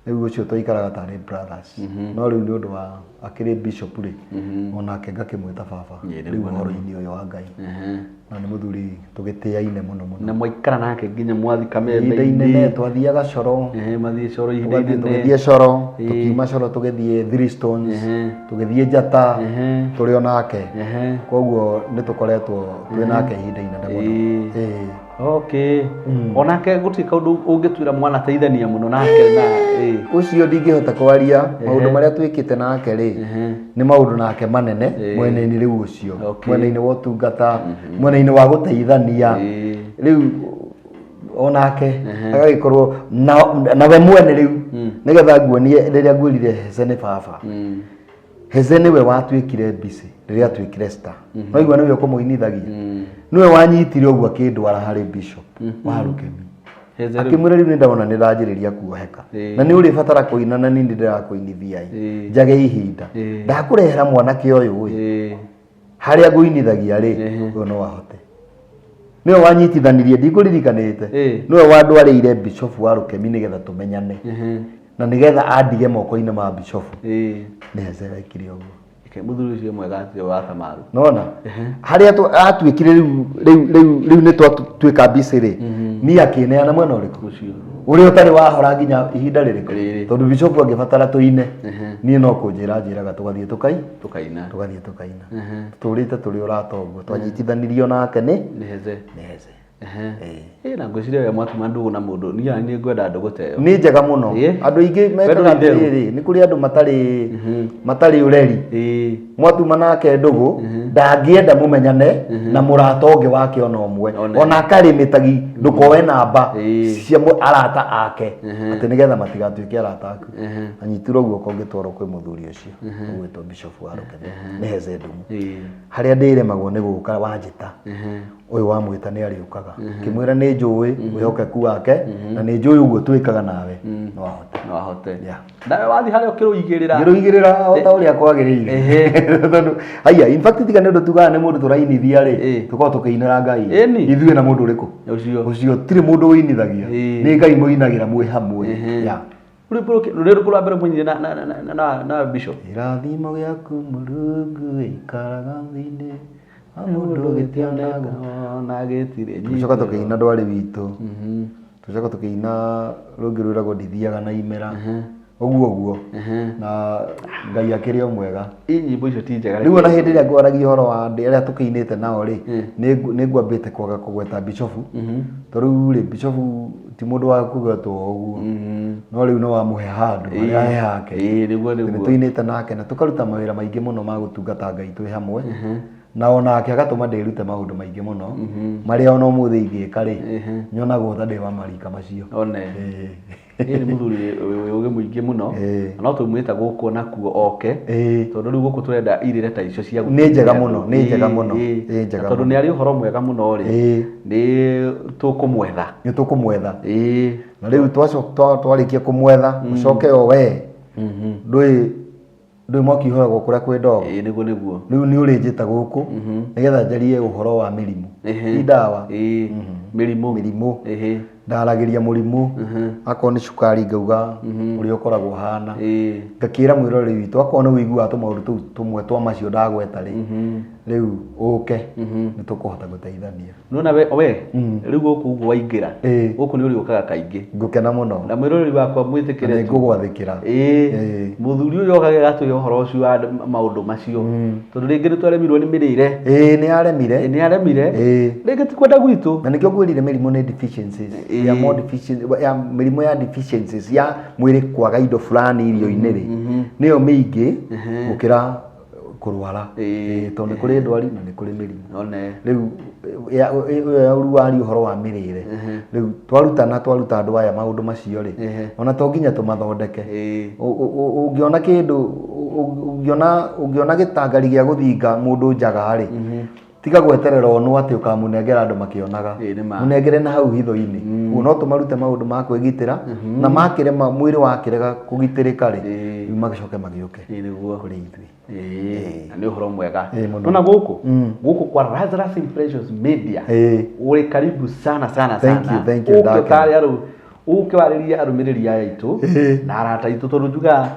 Rĩu ũcio twaikaraga tarĩ brothers. No rĩu nĩ ũndũ wa akĩrĩ bishop rĩ, onake ngakĩmwĩta baba rĩu ũhoro-inĩ ũyũ wa Ngai. Na nĩ mũthuri tũgĩtĩaine mũno mũno. Na mwaikara nake nginya mwathi kamembe ihinda inene twathiaga coro. Mathiĩ coro ihinda inene. Tũgĩthiĩ coro, tũkiuma coro tũgĩthiĩ Three Stones, tũgĩthiĩ Njata, tũrĩ o nake. Koguo nĩ tũkoretwo twĩ nake ihinda inene mũno. Okay. Onake gũtirĩ kaũndũ ũngĩtuĩra mwanateithania mũno nake na Ũcio ndingĩhota kwaria maũndũ marĩa twĩkĩte nake rĩ, nĩ maũndũ nake manene mwena-inĩ rĩu ũcio, mwena-inĩ wa ũtungata, mwena-inĩ wa gũteithania. Rĩu onake agagĩkorwo nawe mwene rĩu nĩgetha nguonie rĩrĩa ngwĩrire Heze nĩ baba. Heze nĩwe watuĩkire busy rĩrĩa atuĩkire star. No igua nĩwe ũkũmũinithagia. Nĩwe wanyitire ũguo akĩndwara harĩ bishop wa Rũkemi. Akĩmwĩra rĩu nĩndona nĩndanjĩrĩria kuoheka. Na nĩ ũrĩbatara kũina na niĩ ndĩrakũinithia ĩ. Njage ihinda. Ndakũrehera mwanake ũyũ ĩ. Harĩa ngũinithagia rĩ, ũyũ no ahote. Nĩwe wanyitithanirie, ndikũririkanĩte. Nĩwe wandwarĩire bishop wa Rũkemi nĩgetha tũmenyane. Na nĩgetha andige moko-inĩ ma bishofu. Nĩ Heze wekire ũguo. Reke mũthuri ũcio mwega atĩ wa Samaru. Nona harĩa atuĩkire rĩu rĩu rĩu rĩu nĩ twatuĩka busy rĩ, niĩ akĩneana mwena ũrĩkũ? Ũcio. Ũrĩa ũtarĩ wahora nginya ihinda rĩrĩkũ? Rĩrĩ. Tondũ bishofu angĩbatara tũine, niĩ no kũnjĩra njĩraga tũgathiĩ tũkai Tũkaina. Tũgathiĩ tũkaina. Tũtũrĩte tũrĩ ũrata ũguo, twanyitithanirio nake nĩ Nĩ Heze. Nĩ Heze. Ĩ na ngwĩciria we mwatuma ndũgũ na mũndũ niĩ ona nĩ ngwenda ndũgũ ta ĩyo. Nĩ njega mũno. Andũ aingĩ mekaga Wendo itherũ. atĩrĩrĩ, nĩ kũrĩ andũ matarĩ ũreri. Mwatuma nake ndũgũ, ndangĩenda mũmenyane na mũrata ũngĩ wake ona ũmwe. Ona akarĩ mĩtagi ndũkoe namba cia arata ake atĩ nĩgetha matigatuĩke arata aku. Anyitirwo guoko ngĩtwarwo kwĩ mũthuri ũcio ũgwĩtwo Bishop wa Rũkene nĩ Heze Ndung'u. Harĩa ndĩremagwo nĩ gũka wanjĩta. Ũyũ wamwĩta nĩ arĩũkaga. Ngĩmwĩra nĩ njũĩ wĩhokeku wake na nĩ njũĩ ũguo twĩkaga nawe no ahote. No ahote. Nawe wathiĩ harĩa ũkĩrũigĩrĩra. Ngĩrũigĩrĩra o ta ũrĩa kwagĩrĩire. Tondũ haiya, in fact tiga nĩ ũndũ tugaga nĩ mũndũ tũrainithia rĩ, tũkoragwo tũkĩinĩra Ngai. Ithuĩ na mũndũ ũrĩkũ? Ũcio. Ũcio tirĩ mũndũ ũinithagia. Nĩ Ngai mũinagĩra mwĩ hamwe. Rwĩmbo rũrĩkũ rwa mbere mũinire na Bishop? Kĩrathimo gĩaku Mũrungu ĩikaraga thĩinĩ wa mũndũ gĩtionagwo. Na gĩtirĩ Tũgĩcoka tũkĩina ndwarĩ witũ. Tũgĩcoka tũkĩina rũngĩ rwĩragwo ndithiaga na imera. Ũguo ũguo. Na Ngai akĩrĩ o mwega. Ĩ nyĩmbo icio ti njega. Rĩu ona hĩndĩ ĩrĩa ngwaragia ũhoro wa arĩa tũkĩinĩte nao rĩ, nĩ ngwambĩte kwaga kũgweta bishofu. Tondũ rĩu rĩ, bishofu ti mũndũ wa kũgwetwo ũguo. No rĩu no wamũhe handũ harĩa he hake. Nĩguo, nĩguo. Nĩ tũinĩte nake na tũkaruta mawĩra maingĩ mũno ma gũtungata Ngai twĩ hamwe. Na onake agatũma ndĩrute maũndũ maingĩ mũno marĩa ona ũmũthĩ ingĩka rĩ, nyonagwo ta ndĩ wa marika macio. One. Ĩ nĩ mũthuri wĩ ũgĩ mũingĩ mũno. Na no tũmwĩta gũkũ nakuo oke. Tondũ rĩu gũkũ tũrenda irĩra ta icio cia Nĩ njega mũno, nĩ njega mũno, nĩ njega Tondũ mũno. nĩ arĩ ũhoro mwega mũno rĩ, nĩ tũkũmwetha. Nĩ tũkũmwetha. Na rĩu twarĩkia kũmwetha, ũcoke o we. Ndũĩ mwaki ũhoyagwo kũrĩa kwĩ ndogo. Ĩĩ, nĩguo, nĩguo. Rĩu nĩ ũrĩnjĩta gũkũ, nĩgetha njarie ũhoro wa mĩrimũ. Ti ndawa. Mĩrimũ. Mĩrimũ. Ndaragĩria mũrimũ. Akorwo nĩ cukari ngauga ũrĩa ũkoragwo ũhana. Ngakĩra mwĩroreri witũ akorwo nĩ ũiguaga tũmaũndũ tũu tũmwe twa macio ndagweta rĩ, rĩu ũke nĩ tũkũhota gũteithania. Nĩwona we, rĩu gũkũ ũguo waingĩra, gũkũ nĩ ũrĩũkaga kaingĩ. Ngũkena mũno. Na mwĩroreri wakwa mwĩtĩkĩre Na nĩ ngũgwathĩkĩra. Mũthuri ũyũ okaga agatũhe ũhoro ũcio wa maũndũ macio. Tondũ rĩngĩ nĩ twaremirwo nĩ mĩrĩre. Nĩ aremire. Nĩ aremire. Rĩngĩ ti kwenda gwitũ. Na nĩkĩo ngwĩrire mĩrimũ nĩ deficiencies. Ya more deficiency, ya mĩrimũ ya deficiencies, ya mwĩrĩ kwaga indo fulani irio-inĩ rĩ, nĩyo mĩingĩ gũkĩra kũrwara. Tondũ nĩ kũrĩ ndwari na nĩ kũrĩ mĩrimũ. Rĩu, rĩu waria ũhoro wa mĩrĩre. Rĩu twarutana, twaruta andũ aya maũndũ macio rĩ, ona to nginya tũmathondeke. Ũngĩona kĩndũ, ũngĩona, ũngĩona gĩtangari gĩa gũthinga mũndũ njaga rĩ, Tiga gweterera onwo atĩ ũkamũnengera andũ makĩonaga. Ĩĩ, nĩ ma. Mũnengere na hau hitho-inĩ. Ũguo no tũmarute maũndũ ma kwĩgitĩra na makĩrema mwĩrĩ wakĩrega kũgitĩrĩka rĩ, Ĩĩ. rĩu magĩcoke magĩũke Ĩĩ, nĩguo. kũrĩ ithuĩ. Ĩĩ, na nĩ ũhoro mwega. Ĩĩ, mũno. Nona gũkũ gũkũ kwa Lazarus Impressions Media Ĩĩ. ũrĩ karibu sana sana Thank sana. you, thank you, Ũke ndakena. ũtarĩ arũ ũke warĩrie arũmĩrĩri aya aitũ Ĩĩ. na arata aitũ tondũ njugaga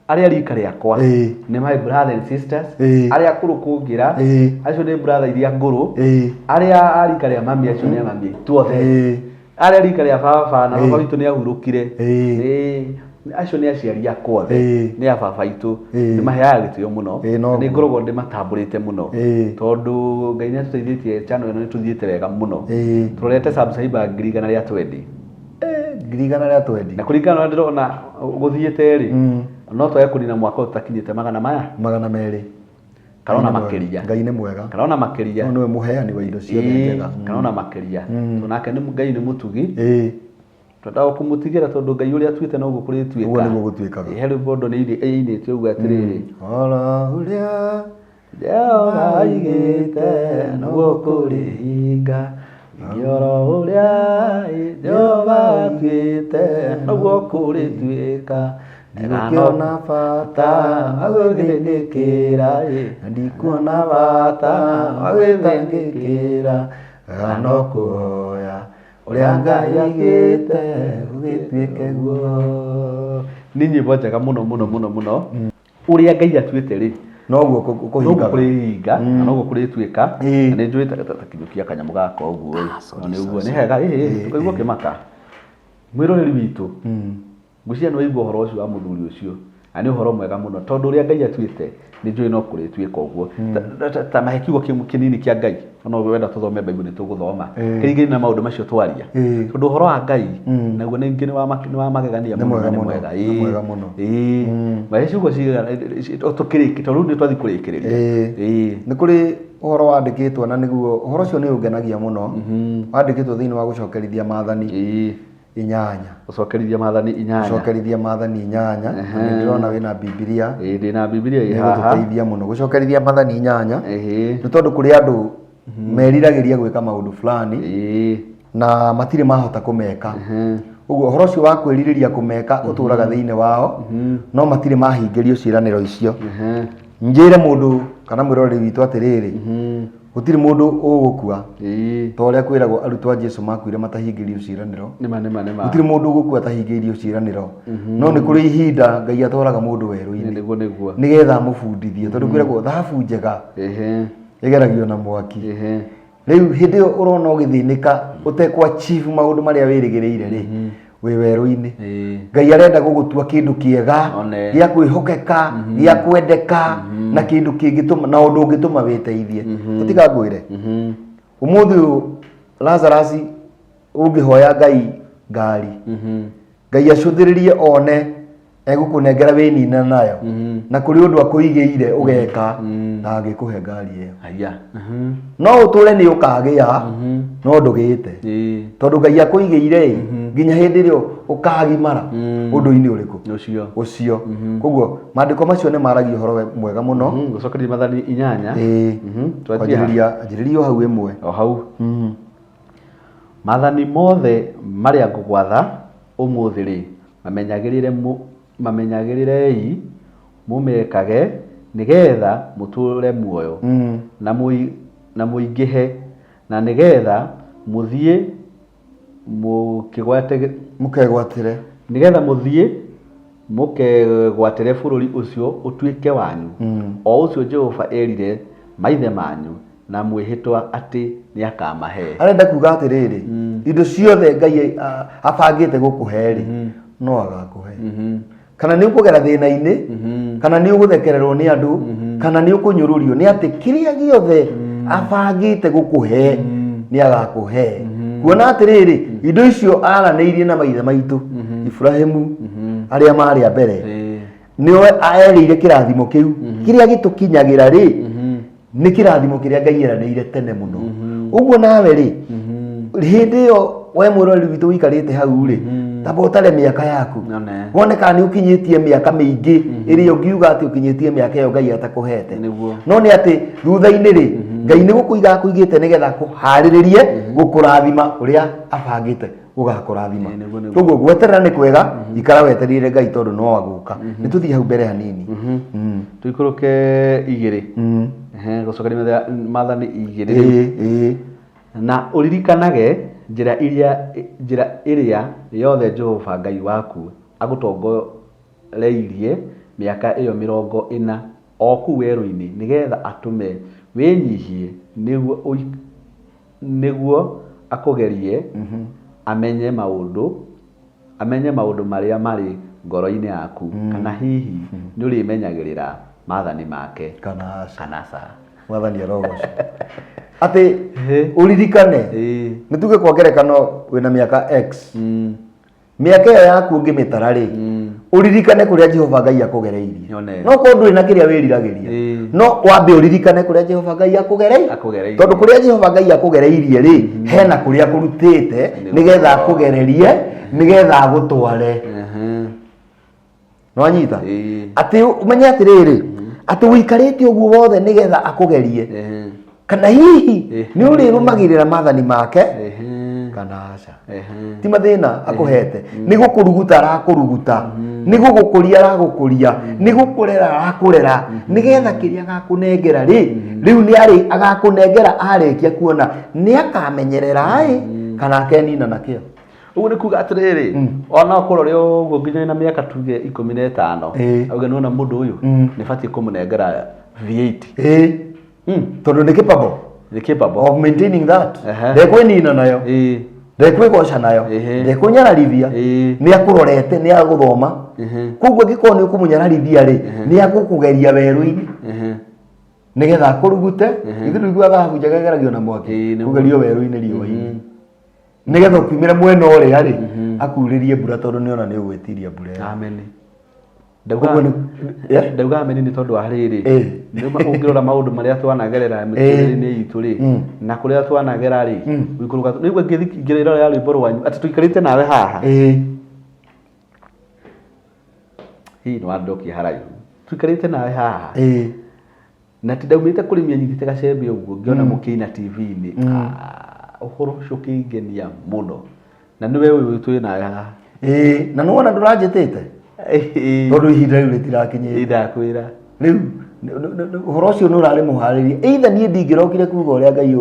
arĩa rika rĩakwa Ĩĩ. nĩ my brother and sisters, Ĩĩ. arĩa akũrũ kũngĩra Ĩĩ. acio nĩ brother iria ngũrũ, Ĩĩ. arĩa a rika rĩa mami acio nĩ a mami aitũ othe, Ĩĩ. arĩa rika rĩa baba na Ĩĩ. baba witũ nĩ ahurũkire. Ĩĩ. Ĩĩ. Acio nĩ aciari akwa othe, Ĩĩ. nĩ a baba aitũ, Ĩĩ. nĩ maheaga gĩtĩo mũno. Ĩĩ, noguo. Nĩ ngoragwo ndĩmatambũrĩte mũno Ĩĩ. tondũ Ngai nĩ atũteithĩtie, channel ĩno nĩ tũthiĩte wega mũno. Ĩĩ. Tũrorete subscriber 120,000. 120,000. Na kũringana na ũrĩa ndĩrona gũthiĩte rĩ, no twage kũnina mwaka ũyũ tũtakinyĩte magana maya 200. Kana ona Ngai nĩ mwega. makĩria. Ngai nĩ mwega. Kana ona makĩria. No nĩwe mũheani wa indo ciothe Ĩĩ, njega. kana ona makĩria. So nake nĩ Ngai nĩ mũtugi. Ĩĩ. Twendaga kũmũtigĩra tondũ Ngai ũrĩa atuĩte noguo kũrĩtuĩka. Ũguo nĩguo gũtuĩkaga. Ĩĩ, he rwĩmbo ndũ ĩinĩte ũguo atĩrĩrĩ, Oro ũrĩa Jehova aigĩte noguo kũrĩhinga, ningĩ oro ũrĩa Jehova atuĩte noguo kũrĩtuĩka. Ndikuona bata wa gwĩthĩnĩkĩra, na ndikuona bata wa gwĩtangĩkĩra, wega no kũhoya ũrĩa Ngai aigĩte gũgĩtuĩke guo. Nĩ nyĩmbo njega mũno mũno mũno mũno. Ũrĩa Ngai atuĩte rĩ, noguo noguo kũhingaga. Kũrĩhinga na noguo kũrĩtuĩka. Ĩĩ. Na nĩ njũĩ ta kinyũkia kanyamũ gaka ũguo ĩ. Sorry, No nĩ ũguo sorry, nĩ hega ĩ tũkaigua ũkĩmaka mwĩroreri witũ. Ngwĩciria nĩ waigua ũhoro ũcio wa mũthuri ũcio na nĩ ũhoro mwega mũno tondũ ũrĩa Ngai atuĩte nĩ njũĩ no kũrĩtuĩka ũguo. Ta mahe kiugo kĩnini kĩa Ngai, ona wenda tũthome Bible nĩ tũgũthoma kĩringaine na maũndũ macio twaria, tondũ ũhoro wa Ngai naguo ningĩ nĩ wa magegania Nĩ mũno mwega na nĩ mũno, mwega. nĩ mwega mũno. Ĩĩ, mahe ciugo cigana tũkĩrĩki tondũ rĩu nĩ twathiĩ kũrĩkĩrĩria. Ĩĩ. Nĩ kũrĩ ũhoro wandĩkĩtwo na nĩguo ũhoro ũcio nĩ ũngenagia mũno, wandĩkĩtwo thĩinĩ wa gũcokerithia maathani 8. Gũcokerithia maathani 8. Gũcokerithia maathani 8, na nĩ ndĩrona wĩna Bibilia. Ĩĩ, ndĩna Bibilia ĩ haha. Nĩgũtũteithia mũno gũcokerithia maathani 8. Ĩĩ. Nĩ tondũ kũrĩ andũ meriragĩria gwĩka maũndũ fulani na matirĩ mahota kũmeka. Ũguo ũhoro ũcio wa kwĩrirĩria kũmeka ũtũraga thĩinĩ wao, no matirĩ mahingĩrio ciĩranĩro icio. Njĩre mũndũ kana mwĩroreri witũ atĩrĩrĩ, gũtirĩ mũndũ ũgũkua ta ũrĩa kwĩragwo arutwo a Jesu makuire matahingĩirio ciĩranĩro. Nĩma nĩma nĩma. Gũtirĩ mũndũ ũgũkua atahingĩirio ciĩranĩro, no nĩ kũrĩ ihinda Ngai atwaraga mũndũ werũ-inĩ Nĩguo nĩguo. nĩgetha amũbundithie, tondũ kwĩragwo thahabu njega ĩgeragio na mwaki. Rĩu hĩndĩ ĩyo ũrona ũgĩthĩnĩka ũtekũ achieve maũndũ marĩa wĩrĩgĩrĩire rĩ, wĩ werũ-inĩ. Ngai arenda gũgũtua kĩndũ kĩega One. gĩa kwĩhokeka, gĩa kwendeka, na kĩndũ kĩngĩtũma na ũndũ ũngĩtũma wĩteithie. Tũtiga ngwĩre, ũmũthĩ ũyũ Lazarus ũngĩhoya Ngai ngari, Ngai acũthĩrĩrie one egũkũnengera wĩnina nayo, na kũrĩ ũndũ akũigĩire ũgeka na angĩkũhe ngari ĩyo. Haya. No ũtũre nĩ ũkagĩa no ndũgĩte, tondũ Ngai akũigĩire ĩ nginya hĩndĩ ĩrĩa ũkagimara ũndũ-inĩ ũrĩkũ. Ũcio. Ũcio. Koguo maandĩko macio nĩ maragia ũhoro mwega mũno. Gũcokeria maathani 8. Ĩĩ. Twanjie ha? Kwanjĩrĩria anjĩrĩria o hau ĩmwe. O hau. Maathani mothe marĩa ngũgwatha ũmũthĩ rĩ, mamenyagĩrĩre mamenyagĩrĩrei mũmekage, nĩgeetha mũtũũre muoyo, na mũingĩhe, na nĩgeetha mũthiĩ mũkĩgwate Mũkegwatĩre. Nĩgeetha mũthiĩ mũkegwatĩre bũrũri ũcio ũtuĩke wanyu, o ũcio Jehova erire maithe manyu na mwĩhĩtwa atĩ nĩakamahe. Arenda kuga atĩrĩrĩ, indo ciothe Ngai abangĩte gũkũhe rĩ, no agakũhe, kana nĩ ũkũgera thĩna-inĩ, kana nĩ ũgũthekererwo nĩ andũ, kana nĩ ũkũnyũrũrio, nĩ atĩ kĩrĩa gĩothe abangĩte gũkũhe nĩ agakũhe. Kuona atĩrĩrĩ, indo icio aranĩirie na maithe maitũ Ibrahimu arĩa marĩ a mbere, nĩo erĩire kĩrathimo kĩu kĩrĩa gĩtũkinyagĩra rĩ, nĩ kĩrathimo kĩrĩa Ngai eranĩire tene mũno. Ũguo nawe rĩ, hĩndĩ ĩyo We mwĩroreri witũ ũikarĩte hau rĩ, tamba ũtare mĩaka yaku, None. wone kana nĩ ũkinyĩtie mĩaka mĩingĩ ĩrĩa ũngiuga atĩ ũkinyĩtie mĩaka ĩyo Ngai atakũhete. No nĩ atĩ thutha-inĩ rĩ, Ngai nĩ gũkũiga akũigĩte nĩgetha akũharĩrĩrie gũkũrathima ũrĩa abangĩte gũgakũrathima. Ĩĩ, nĩguo, nĩguo. Koguo gweterera nĩ kwega, ikara wetereire Ngai tondũ no agũka. Nĩ tũthiĩ hau mbere hanini. Tũikũrũke igĩrĩ. Ehe, gũcokeria maathani igĩrĩ. Ĩĩ, ĩĩ. Na ũririkanage njĩra iria njĩra ĩrĩa yothe Jehova Ngai waku agũtongoreirie mĩaka ĩyo 40 o kũu werũ-inĩ, nĩ getha atũme wĩnyihie, nĩguo nĩguo akũgerie amenye maũndũ amenye maũndũ marĩa marĩ ngoro-inĩ yaku, kana hihi nĩũrĩmenyagĩrĩra maathani make Kana aca. Kana aca. Mwathani arogocwo. Atĩ ũririkane, nĩ tuge kwa ngerekano wĩna mĩaka X, mĩaka ĩyo yaku ũngĩmĩtara rĩ, ũririkane kũrĩa Jehova Ngai akũgereirie. Nyone. No korwo ndũrĩ na kĩrĩa wĩriragĩria, no wambe ũririkane kũrĩa Jehova Ngai akũgereirie. Akũgereirie. Tondũ kũrĩa Jehova Ngai akũgereirie rĩ, hena kũrĩa akũrutĩte nĩgetha akũgererie, nĩgetha agũtware. Nĩwanyita? Ĩĩ. Atĩ ũmenye atĩrĩrĩ, atĩ ũikarĩte ũguo wothe nĩgetha akũgerie, kana hihi nĩ ũrĩrũmagĩrĩra maathani make kana aca. Ti mathĩna akũhete, nĩ gũkũruguta arakũruguta, nĩ gũgũkũria aragũkũria, nĩ gũkũrera arakũrera, nĩgetha kĩrĩa agakũnengera rĩ, rĩu nĩ arĩ agakũnengera arĩkia kuona nĩ akamenyerera ĩ, kana akenina nakĩo. Ũguo nĩ kuga atĩrĩrĩ, ona ũkorwo ũrĩ ũguo nginya wĩna mĩaka tuge 15, auge nĩwona mũndũ ũyũ nĩ batiĩ kũmũnengera V8. Ĩĩ. Tondũ nĩ capable Nĩ capable of maintaining that. Ndekwĩnina nayo, ndekwĩgoca nayo, ndekwĩnyararithia, nĩ akũrorete, nĩ agũthoma. Koguo angĩkorwo nĩ ũkũmũnyararithia rĩ, nĩ agũkũgeria werũ-inĩ nĩgetha akũrugute. Ithuĩ tũiguaga thahabu njega ĩgeragio na mwaki, kũgerio werũ-inĩ riũa-inĩ, nĩgetha ũkiumĩre mwena ũrĩa rĩ, akurĩrie mbura, tondũ nĩona nĩ ũgwĩtiria mbura ĩyo. Amen. Koguo yeah? Ndauga ameni nĩ tondũ wa rĩrĩ, ũngĩrora maũndũ marĩa twanagerera mĩtũrĩre-inĩ itũ rĩ, na kũrĩa twanagera rĩ, gũikũrũka nĩguo ngĩrora rwĩmbo rwanyu atĩ tũikarĩte nawe haha, hihi nĩ wandokia haraihu, tũikarĩte nawe haha, na ti ndaumĩte kũrĩmia nyitĩte gacembe ũguo, ngĩona mũkĩina TV-inĩ. Ah, ũhoro ũcio ũkĩngenia mũno, na nĩwe ũyũ twĩ nawe haha. Ĩĩ, na nĩwona ndũranjĩtĩte tondũ ihinda rĩu rĩtirakinyĩte. Ndakwĩra. Rĩu ũhoro ũcio nĩ ũrarĩ mũharĩrie, either niĩ ndingĩrokire kuga ũrĩa Ngai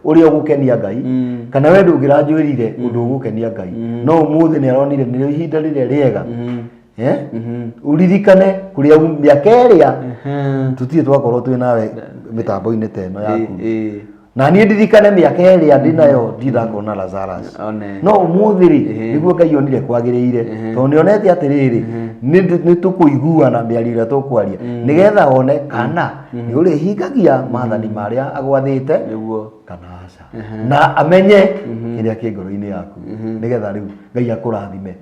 ũrĩa ũgũkenia Ngai, kana we ndũngĩranjwĩrire ũndũ ũgũkenia Ngai. No ũmũthĩ nĩ aronire nĩrĩo ihinda rĩrĩa rĩega. Eh? Ũririkane kũrĩa mĩaka ĩrĩa tũtirĩ twakorwo twĩ nawe mĩtambo-inĩ ta ĩno yaku, na niĩ ndirikane mĩaka ĩrĩa ndĩ nayo ndirakorwo na Lazarus. One. No ũmũthĩ rĩ, nĩguo Ngai onire kwagĩrĩire, tondũ nĩ onete atĩrĩrĩ, nĩ tũkũiguana mĩario ĩrĩa tũkwaria, nĩgetha one kana nĩ ũrĩhingagia maathani marĩa agwathĩte kana aca, na amenye kĩrĩa kĩ ngoro-inĩ yaku, nĩgetha rĩu Ngai akũrathime.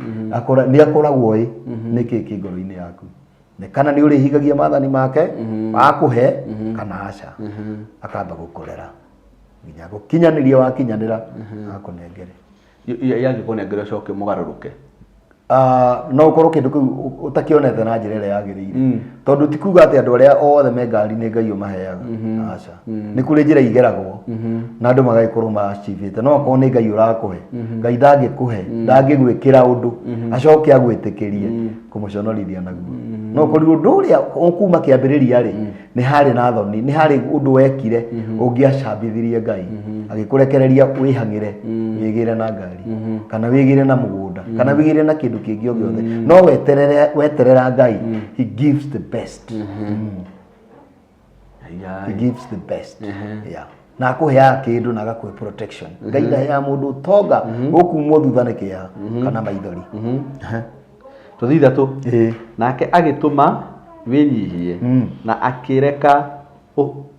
Nĩ akoragwo ĩ nĩkĩ kĩ ngoro-inĩ yaku, nĩ kana nĩ ũrĩhingagia maathani make akũhe kana aca. Akamba gũkũrera nginya gũkinyanĩria, wakinyanĩra akũnengere. Yangĩkũnengera ũcoke mũgarũrũke. Ah, no ũkorwo kĩndũ kĩu ũtakĩonete na njĩra ĩrĩa yagĩrĩire, tondũ ti kuga atĩ andũ arĩa othe me ngari nĩ Ngai ũmaheaga, aca. Nĩ kũrĩ njĩra igeragwo na andũ magagĩkorwo macibĩte. No akorwo nĩ Ngai ũrakũhe, Ngai ndangĩkũhe, ndangĩgwĩkĩra ũndũ acoke agwĩtĩkĩrie kũmũconorithia naguo. No ũkorirwo ũndũ ũrĩa kuma kĩambĩrĩria rĩ, nĩ harĩ na thoni, nĩ harĩ ũndũ wekire ũngĩacambithirie Ngai, agĩkũrekereria wĩhang'ĩre, wĩgĩre na ngari, kana wĩgĩre na mũgũnda, kana wĩgĩre na kĩndũ kĩngĩ o gĩothe. No weterere, weterera Ngai, he gives the best. He gives the best, yeah. Na akũheaga kĩndũ na agakũhe protection. Ngai ndaheaga mũndũ ũtonga ũkumwo thutha nĩ kĩeha kana maithori. Tũthiĩ ithatũ. Ĩĩ. Nake agĩtũma wĩnyihie na akĩreka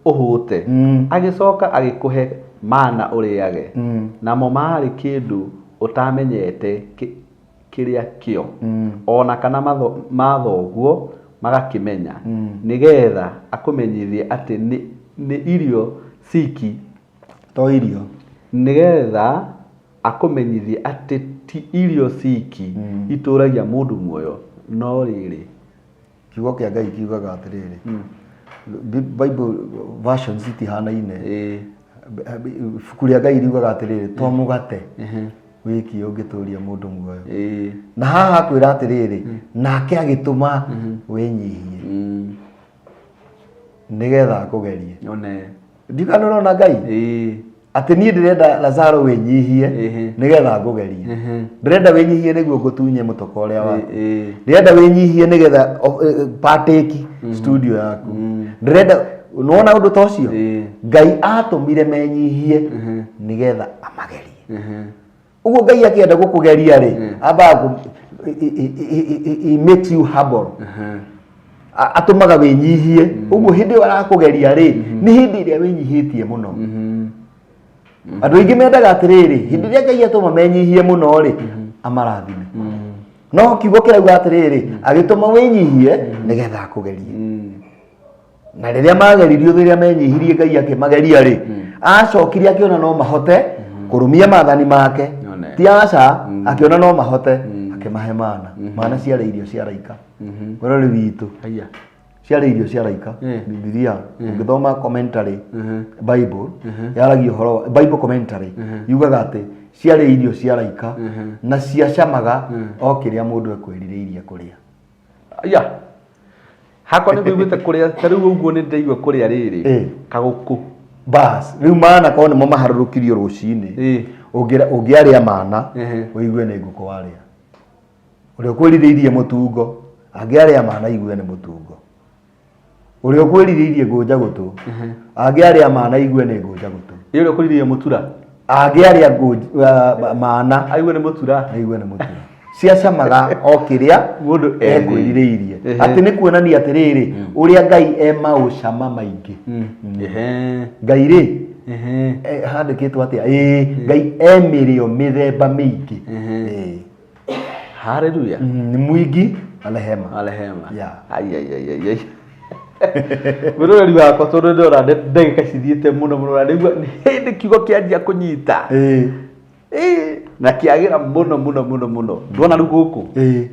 ũhũte, agĩcoka agĩkũhe mana ũrĩage, namo marĩ kĩndũ ũtamenyete kĩrĩa kĩo, ona kana mathoguo magakĩmenya, nĩgetha akũmenyithie atĩ nĩ irio ciki To irio. Nĩgetha Akũmenyithie atĩ ti irio ciki itũragia mũndũ muoyo, no rĩrĩ. Kiugo kĩa Ngai kiugaga atĩrĩrĩ, Bible versions itihanaine. Ibuku rĩa Ngai riugaga atĩrĩrĩ, to mũgate wiki ũngĩtũria mũndũ muoyo. Na haha akwĩra atĩrĩrĩ, nake agĩtũma wĩnyihie nĩgetha akũgerie. Ndiũĩ kana ũrona Ngai atĩ niĩ ndĩrenda Lazaro wĩnyihie nĩgetha ngũgerie. Ndĩrenda wĩnyihie nĩguo ngũtunye mũtoko ũrĩa waku. Ndĩrenda wĩnyihie nĩgetha partake studio yaku. Ndĩrenda nĩwona ũndũ ta ũcio? Ngai atũmire menyihie nĩgetha amagerie. Ũguo Ngai akĩenda gũkũgeria rĩ, ambaga he makes you humble. Atũmaga wĩnyihie. Ũguo hĩndĩ ĩyo arakũgeria rĩ, nĩ hĩndĩ ĩrĩa wĩnyihĩtie mũno. Andũ aingĩ mendaga atĩrĩrĩ, hĩndĩ ĩrĩa Ngai atũma menyihie mũno rĩ, amarathime. No kiugo kĩrauga atĩrĩrĩ, agĩtũma wĩnyihie nĩgetha akũgerie. Na rĩrĩa mageririo, rĩrĩa menyihirie Ngai akĩmageria rĩ, acokire akĩona no mahote kũrũmia maathani make. Ti aca, akĩona no mahote, akĩmahe mana. Mana ciarĩ irio cia raika. Mũrori witũ, ciarĩ irio cia raika. Bibilia ũngĩthoma commentary Bible yaragia ũhoro, Bible commentary yugaga atĩ ciarĩ irio cia raika na ciacamaga o kĩrĩa mũndũ ekwĩrirĩirie kũrĩa. Ya hakwa nĩ ngũiguĩte kũrĩa ta rĩu ũguo nĩ ndĩraigua kũrĩa rĩrĩ kagũkũ. Bas rĩu mana korwo nĩmo maharũrũkirio rũcinĩ, ũngĩarĩa mana ũigue nĩ ngũkũ warĩa. Ũrĩa ũkwĩrirĩirie mũtungo angĩarĩa mana aigue nĩ mũtungo. Ũrĩa ũkwĩrirĩirie ngũnja gũtũ angĩarĩa mana aigue nĩ ngũnja gũtũ. Ĩ ũrĩa ũkwĩrirĩirie mũtura angĩarĩa mana aigue nĩ mũtura. Aigue nĩ mũtura. Ciacamaga o kĩrĩa mũndũ ekwĩrirĩirie. Atĩ nĩ kuonania atĩrĩrĩ, ũrĩa Ngai e maũcama maingĩ. Ngai rĩ, handĩkĩtwo atĩa? Ĩĩ, Ngai e mĩrĩo mĩthemba mĩingĩ. Haleluya. Ni mwingi wa rehema. Wa rehema. Yeah. Ai ai ai ai ai. Mwĩroreri wakwa, tondũ ndĩrona ndagĩka cithiĩte mũno mũno na nĩguo nĩ hĩndĩ kiugo kĩanjia kũnyita. Na kĩagĩra mũno mũno mũno mũno. Ndwona rĩu gũkũ?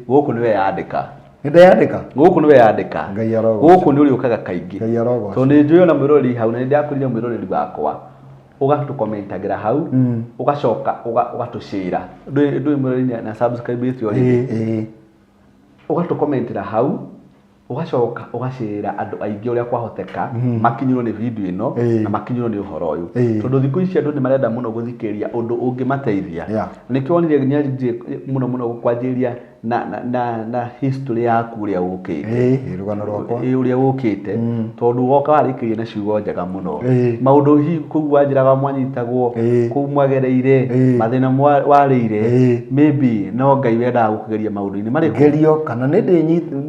Gũkũ nĩwe yandĩka. Nĩ ndeyandĩka? Gũkũ nĩwe yandĩka. Ngai arogocwo. Gũkũ nĩ ũrĩũkaga kaingĩ. Ngai arogocwo. Tondũ nĩ njũĩ ona mwĩroreri hau, na nĩ ndĩrakwĩrire mwĩroreri wakwa, ũgatũkomentagĩra hau, ũgacoka ũgatũcĩra. Ndũĩ mwĩroreri na subscribe ĩte already. Ũgatũkomentera hau, ũgacoka ũgacĩra andũ aingĩ ũrĩa kwahoteka makinyĩrwo nĩ video ĩno na makinyĩrwo nĩ ũhoro ũyũ. Tondũ thikũ ici andũ nĩ marenda mũno gũthikĩrĩria ũndũ ũngĩmateithia. Nĩkĩo wonire nyanjie mũno mũno kwanjĩrĩria na history yaku ũrĩa ũkĩte. Rũgano rwakwa. Ũrĩa ũkĩte. Tondũ woka warĩkĩria na ciugo njega mũno. Maũndũ hihi kũu wanjĩraga mwanyitagwo, kũu mwagereire, mathĩna warĩire, maybe no Ngai wendaga gũkũgeria maũndũ-inĩ marĩkũ? Ngerio kana nĩ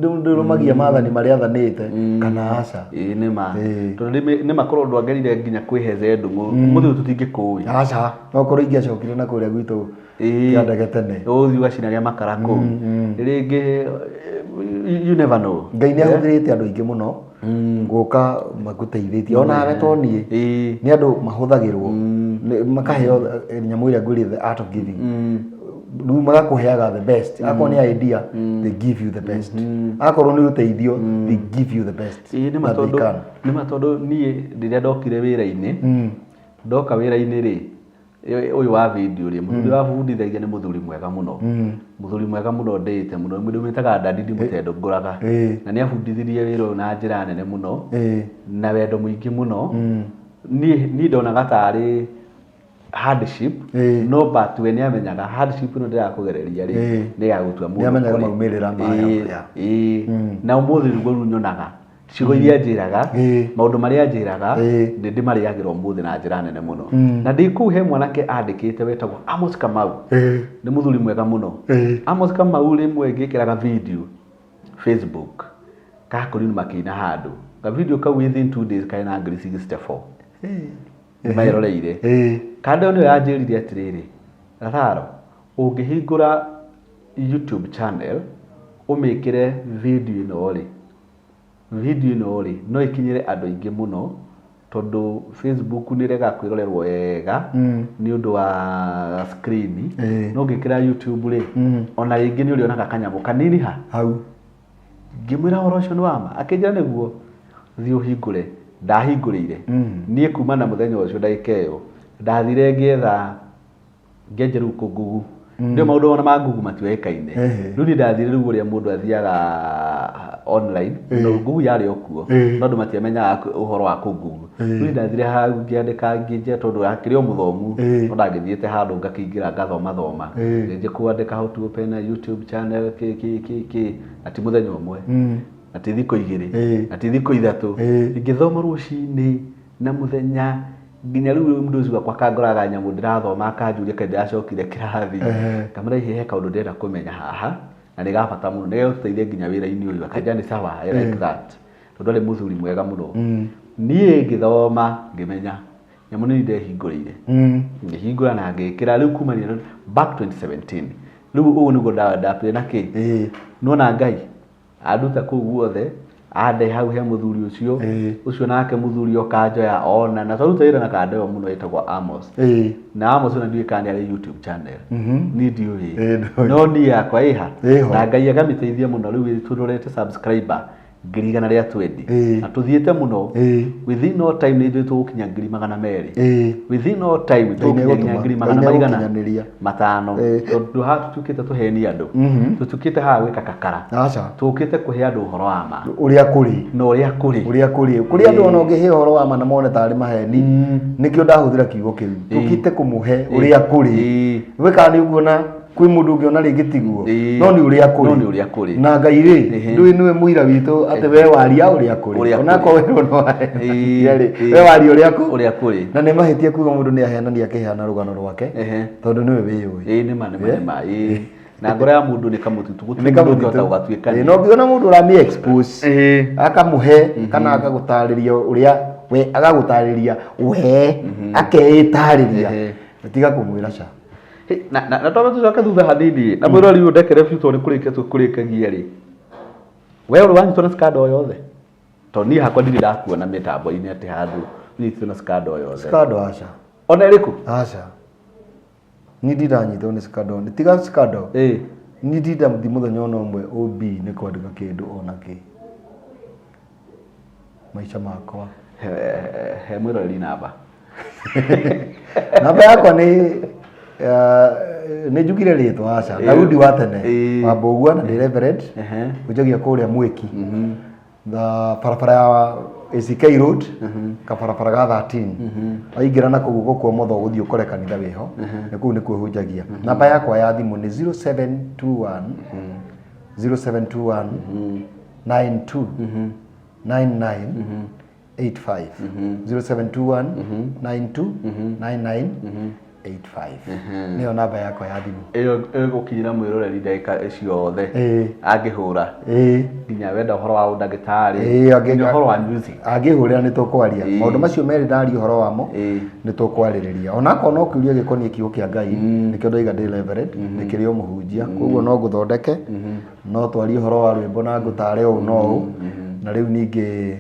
ndĩrũmagia maathani marĩa athanĩte kana aca. Ĩĩ nĩ ma. Tondũ nĩ ma korwo ndwagerire nginya kwĩ Heze Ndung'u, ũmũthĩ ũyũ tũtingĩkũĩ. Aca, no korwo ingĩacokire na kũrĩa gwitũ kĩa ndege tene. Ũthiĩ ũgacinage makara kũu. Rĩngĩ you never know. Ngai nĩ ahũthĩrĩte andũ aingĩ mũno gũka magũteithĩtie onawe to niĩ. Nĩ andũ mahũthagĩrwo makaheo nyamũ ĩrĩa ngwĩrire, the art of giving. Rĩu magakũheaga the best. Akorwo nĩ idea, they give you the best. Akorwo nĩ ũteithio, they give you the best. Ĩĩ nĩ ma that they tondũ can. Nĩ ma tondũ niĩ rĩrĩa ndokire wĩra-inĩ, ndoka wĩra-inĩ rĩ, ũyũ wa video rĩ, mũthuri wabundithagia nĩ mũthuri mwega mũno. Mũthuri mwega mũno ndĩĩte mũno, mũndũ wĩtaga Daddy Mũtendo Ngũraga. Na nĩ abundithirie wĩra ũyũ na njĩra nene mũno na wendo mũingĩ mũno. Niĩ ndonaga tarĩ hardship, no but we nĩ amenyaga hardship ĩno ndĩrakũgereria rĩ, nĩ ĩgagũtua mũndũ Nĩ amenyaga kũrĩ. maumĩrĩra mayo, yeah. Na ũmũthĩ nĩguo rĩu nyonaga ciugo iria njĩraga, maũndũ marĩa njĩraga, nĩ ndĩmarĩagĩra ũmũthĩ na njĩra nene mũno. Na ndĩ kũu he mwanake andĩkĩte wetagwo Amos Kamau. Nĩ mũthuri mwega mũno. Amos Kamau rĩmwe ngĩkĩraga video Facebook kakũrinũ makĩina handũ, ka video kau within 2 days karĩ na ngiri 64 nĩmeroreire. Kando nĩyo yanjĩrire atĩrĩrĩ, Lazaro, ũngĩhingũra YouTube channel ũmĩkĩre video ĩno rĩ, video ĩno rĩ, no ĩkinyĩre andũ aingĩ mũno. Tondũ Facebook nĩ ĩregaga kwĩrorerwo wega nĩ ũndũ wa screen. No ũngĩkĩra YouTube rĩ, ona rĩngĩ nĩ ũrĩonaga kanyamũ kanini ha. Hau. Ngĩmwĩra ũhoro ũcio nĩ wa ma, akĩnjĩra nĩguo, thiĩ ũhingũre. Ndahingũrĩire. Niĩ kuma na mũthenya ũcio ndagĩka ĩyo, ndathire ngĩetha ngĩanjia rĩu kũ Google. Ndio maũndũ ona ma Google matiũĩkaine. Rĩu niĩ ndathire rĩu ũrĩa mũndũ athiaga online, no Google yarĩ o kuo, no andũ matiamenyaga ũhoro wa kũ Google. Rĩu niĩ ndathire hau ngĩandĩka ngĩnjia tondũ akĩrĩ o mũthomu, no ndangĩthiĩte handũ ngakĩingĩra ngathoma thoma. Ngĩanjia kwandĩka how to open a YouTube channel kĩ kĩ kĩ kĩ, na ti mũthenya ũmwe, na ti thikũ igĩrĩ, na ti thikũ ithatũ. Ngĩthoma rũcinĩ na mũthenya nginya rĩu mũndũ ũcio wakwa akangoraga nyamũ ndĩrathoma akanjũria kaĩ ndĩracokire kĩrathi. Ngamwĩra hihi he kaũndũ ndĩrenda kũmenya haha na nĩ ga bata mũno, nĩ gegũtũteithia nginya wĩra-inĩ ũyũ. Akanjĩra nĩ sawa, I like that. Tondũ arĩ mũthuri mwega mũno. Niĩ ngĩthoma ngĩmenya nyamũ nĩ niĩ ndehingũrĩire. Ngĩhingũra na ngĩkĩra rĩu kumania na back 2017. Rĩu ũguo nĩguo ndambire na kĩ? Nĩwona Ngai anduta kũu guothe ande hau he mũthuri ũcio. Ũcio nake mũthuri oka njoya ona na twaruta wĩra na kanda ĩyo mũno ĩtagwo Amos. Na Amos ona ndiũĩ kana nĩ arĩ YouTube channel. Niĩ ndiũĩ. Ndũĩ. No niĩ yakwa ĩha. Ĩho. Na Ngai agamĩteithia mũno rĩu tũrorete subscriber 120,000. Na tũthiĩte mũno. Within no time nĩ njũĩ tũgũkinya 200,000. Within no time Ngai tũgũkinya nginya nĩegũtũma. ngiri Ngai magana maigana? nĩegũkinyanĩria. 500. Tondũ haha tũtiũkĩte tũhenie andũ. Tũtiũkĩte haha gwĩka kakara. Aca. Tũkĩte kũhe andũ ũhoro wa ma. Ũrĩa kũrĩ. Na ũrĩa kũrĩ. Ũrĩa kũrĩ. Kũrĩ andũ ona ũngĩhe ũhoro wa ma na mone tarĩ maheni. Nĩkĩo ndahũthĩra kiugo kĩu. Tũkĩte kũmũhe ũrĩa kũrĩ. We kana nĩ ũkuona kwĩ mũndũ ũngĩona rĩngĩ tiguo. No nĩ ũrĩa kũrĩ. No nĩ ũrĩa kũrĩ. Na Ngai rĩ, ndũĩ nĩwe mũira witũ atĩ we waria ũrĩa kũrĩ. Ũrĩa Ona kũrĩ. akorwo werwo no wahenania rĩ, we waria ũrĩa kũrĩ. Ũrĩa kũrĩ. Na nĩ mahĩtia kuga mũndũ nĩ ahenania akĩheana rũgano rwake. Tondũ nĩwe wĩyũĩ. Ĩĩ, nĩ ma, nĩ ma, nĩ ma. Ĩĩ. Na ngoro ya mũndũ nĩ kamũtitũ, gũtirĩ Nĩ mũndũ kamũtitũ. ũngĩhota gũgatuĩkania. Ĩĩ, na ũngĩona mũndũ ũramĩ expose, akamũhe kana agagũtarĩria ũrĩa we agagũtarĩria we akeĩtarĩria. Tiga kũmwĩra ca. Hey, na na na twambe tũcoke thutha hanini na mwĩrori ũyũ ndekere biũ tondũ nĩ kũrĩkia tũkũrĩkagia rĩ we ũrĩ wanyitwo na scandal o yothe tondũ niĩ hakwa ndirĩ ndakuona mĩtambo-inĩ atĩ handũ ũnyitĩtwo na scandal o yothe Scandal aca. Ona ĩrĩkũ? Aca. Niĩ ndindanyitwo nĩ scandal. Tiga scandal. Niĩ ndindathiĩ mũthenya ona ũmwe OB nĩ kwandĩka kĩndũ ona kĩ. Maica makwa. He, he mwĩroreri namba. Namba yakwa nĩ nĩ njugire rĩtwa aca. Daudi wa tene. Wa Mbũgua na ndĩ reverend. Ũnjagia kũrĩa Mwĩki. The barabara ya ACK Road, kabarabara ga 13. Waingĩra na kũu guoko kwa ũmotho ũgũthiĩ ũkore kanitha wĩho. Na kũu nĩkuo hunjagia. Namba yakwa ya thimũ nĩ 0721 0721 92 99 85 0721 92 99 85 nĩyo namba yakwa ya thimũ. Ĩyo ĩgũkinyĩra mwĩroreri ndagĩka ciothe angĩhũra. Nginya wenda ũhoro wa ũndagĩtarĩ, nginya ũhoro wa music. Angĩhũrĩra nĩ tũkwaria. Maũndũ macio merĩ ndaria ũhoro wamo nĩ tũkwarĩrĩria. Ona akorwo no kĩũria gĩkoniĩ kiugo kĩa Ngai, nĩkĩo ndoiga ndĩ reverend, ndĩkĩrĩ o mũhunjia, koguo no ngũthondeke, no twarie ũhoro wa rwĩmbo na ngũtare ũũ no ũũ, na rĩu ningĩ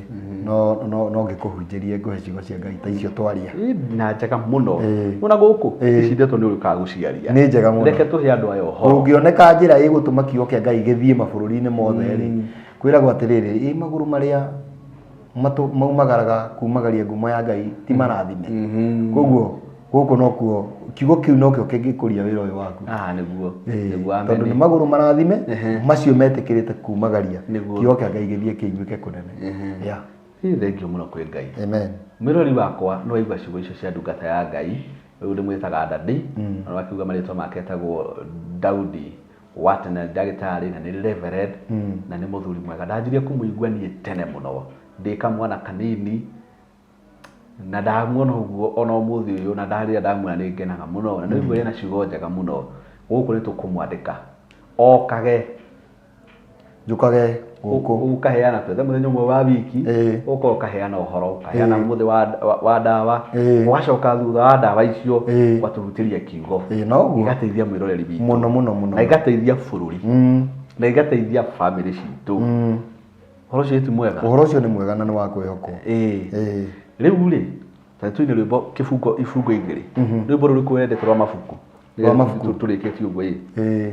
no no no ngĩkũhunjĩrie ngũhe ciugo cia Ngai ta icio twaria. Na njega mũno. Ona gũkũ ici ndeto nĩ ũrĩkaga gũciaria. Nĩ njega mũno. Reke tũhe andũ aya ũhoro. Kũngĩoneka njĩra ĩgũtũma kiugo kĩa Ngai gĩthiĩ mabũrũri-inĩ mothe rĩ, kwĩragwo atĩrĩrĩ, ĩ magũrũ marĩa maumagaraga kumagaria ngumo ya Ngai ti marathime. Koguo gũkũ nokuo kiugo kĩu nokĩo kĩngĩkũria wĩra ũyũ waku. Nĩguo. Nĩguo, amen. Tondũ nĩ magũrũ marathime macio metĩkĩrĩte kumagaria Nĩguo. kiugo kĩa Ngai gĩthiĩ kĩiguĩke kũnene. Yeah. Ĩ, thengiũ mũno kwĩ Ngai. Amen. Mwĩrori wakwa nĩ waigua ciugo icio cia ndungata ya Ngai, rĩu ndĩmwĩtaga Daddy, na nĩwakiuga marĩtwa make etagwo Daudi wa tene, ndagĩtarĩ na nĩ reverend, na nĩ mũthuri mwega. Ndanjirie kũmũigua niĩ tene mũno ndĩ kamwana kanini, na ndamuona ũguo ona ũmũthĩ ũyũ, na ndarĩra ndamuona nĩ ngenaga mũno, na nĩ ena ciugo njega mũno. Gũkũ nĩ tũkũmwandĩka okage Njũkage gũkũ. Ũkaheana twethe mũthenya ũmwe wa wiki, ũka ũkaheana ũhoro, ũkaheana mũthĩ wa ndawa, ũgacoka thutha wa ndawa icio ũgatũhutĩria kiugo. Noguo. Igateithia mwĩroreri witũ. Mũno, mũno, mũno. Na igateithia bũrũri. Na igateithia bamĩrĩ citũ. Ũhoro ũcio ti mwega? Ũhoro ũcio nĩ mwega na nĩ wa kwĩhokwo. Rĩu rĩ, ta tũine rwĩmbo kĩbungo ibungo igĩrĩ. Rwĩmbo rũrĩkũ wendete rwa mabuku? Rwa mabuku. Tũrĩkĩtie ũguo ĩ. Ĩĩ.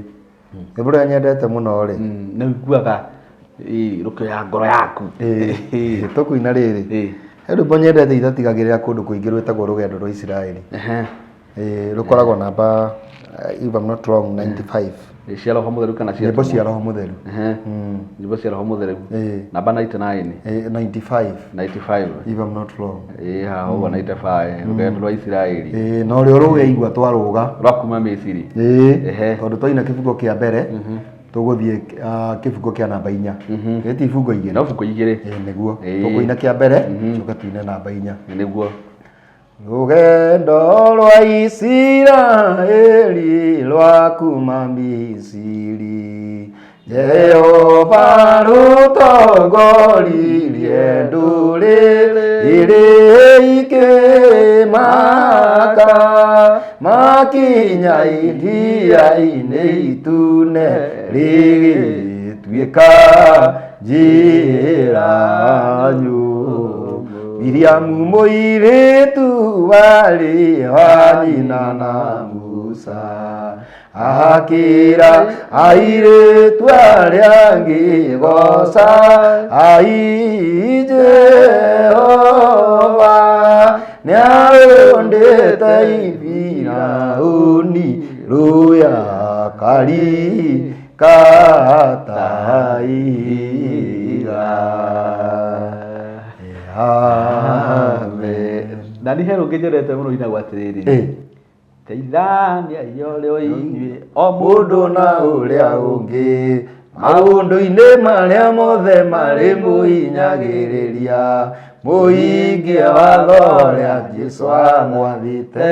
Rwĩmbo rũrĩa nyendete mũno rĩ. Nĩ ũiguaga ĩ rũkĩoya ngoro yaku. Ĩĩ. Tũkũina rĩrĩ. Ĩĩ. He rwĩmbo nyendete itatigagĩrĩra kũndũ kũingĩ rwĩtagwo Rũgendo rwa Isiraeli. Ĩĩ, rũkoragwo namba if I'm not wrong 95. Ĩ, cia roho mũtheru kana cia Nyĩmbo cia Roho Mũtheru. Ehe. Nyĩmbo cia roho mũtheru. Ĩĩ. Namba 99. Ĩĩ, 95 95. if I'm not wrong. Ĩ haha ũguo 95 rũgendo rwa Isiraeli. Ĩĩ, na ũrĩa ũrũgeigua twarũga. Rwa kuma Misiri. Ĩĩ, Ehe. tondũ twaina kĩbungo kĩa mbere tũgũthiĩ kĩbungo kĩa namba inya. Ĩ ti ibungo igĩrĩ? No ibungo igĩrĩ. Ĩĩ, nĩguo. Ĩĩ. Tũkũina kĩa mbere coke tuine namba inya. Nĩguo. Rũgendo rwa Isiraeli rwa kuma Misiri, Jehova rũtongoririe ndũrĩrĩ ikĩmaka, makinya iria-inĩ itune rĩgĩtuĩka njĩra nyũmũ. Miriamu mũirĩtu warĩ wa nyina na Musa akĩra airĩtu arĩa angĩ goca ai Jehova nĩarũndĩte Firaũni rũya kari kataiga. Amen. Na nĩ he rũngĩ nyendete mũno inagwo atĩrĩrĩ. Teithaniai ũrĩa inyuĩ o mũndũ na ũrĩa ũngĩ maũndũ-inĩ marĩa mothe marĩ mũhinyagĩrĩria mũhingie watho ũrĩa Jesũ amwathĩte.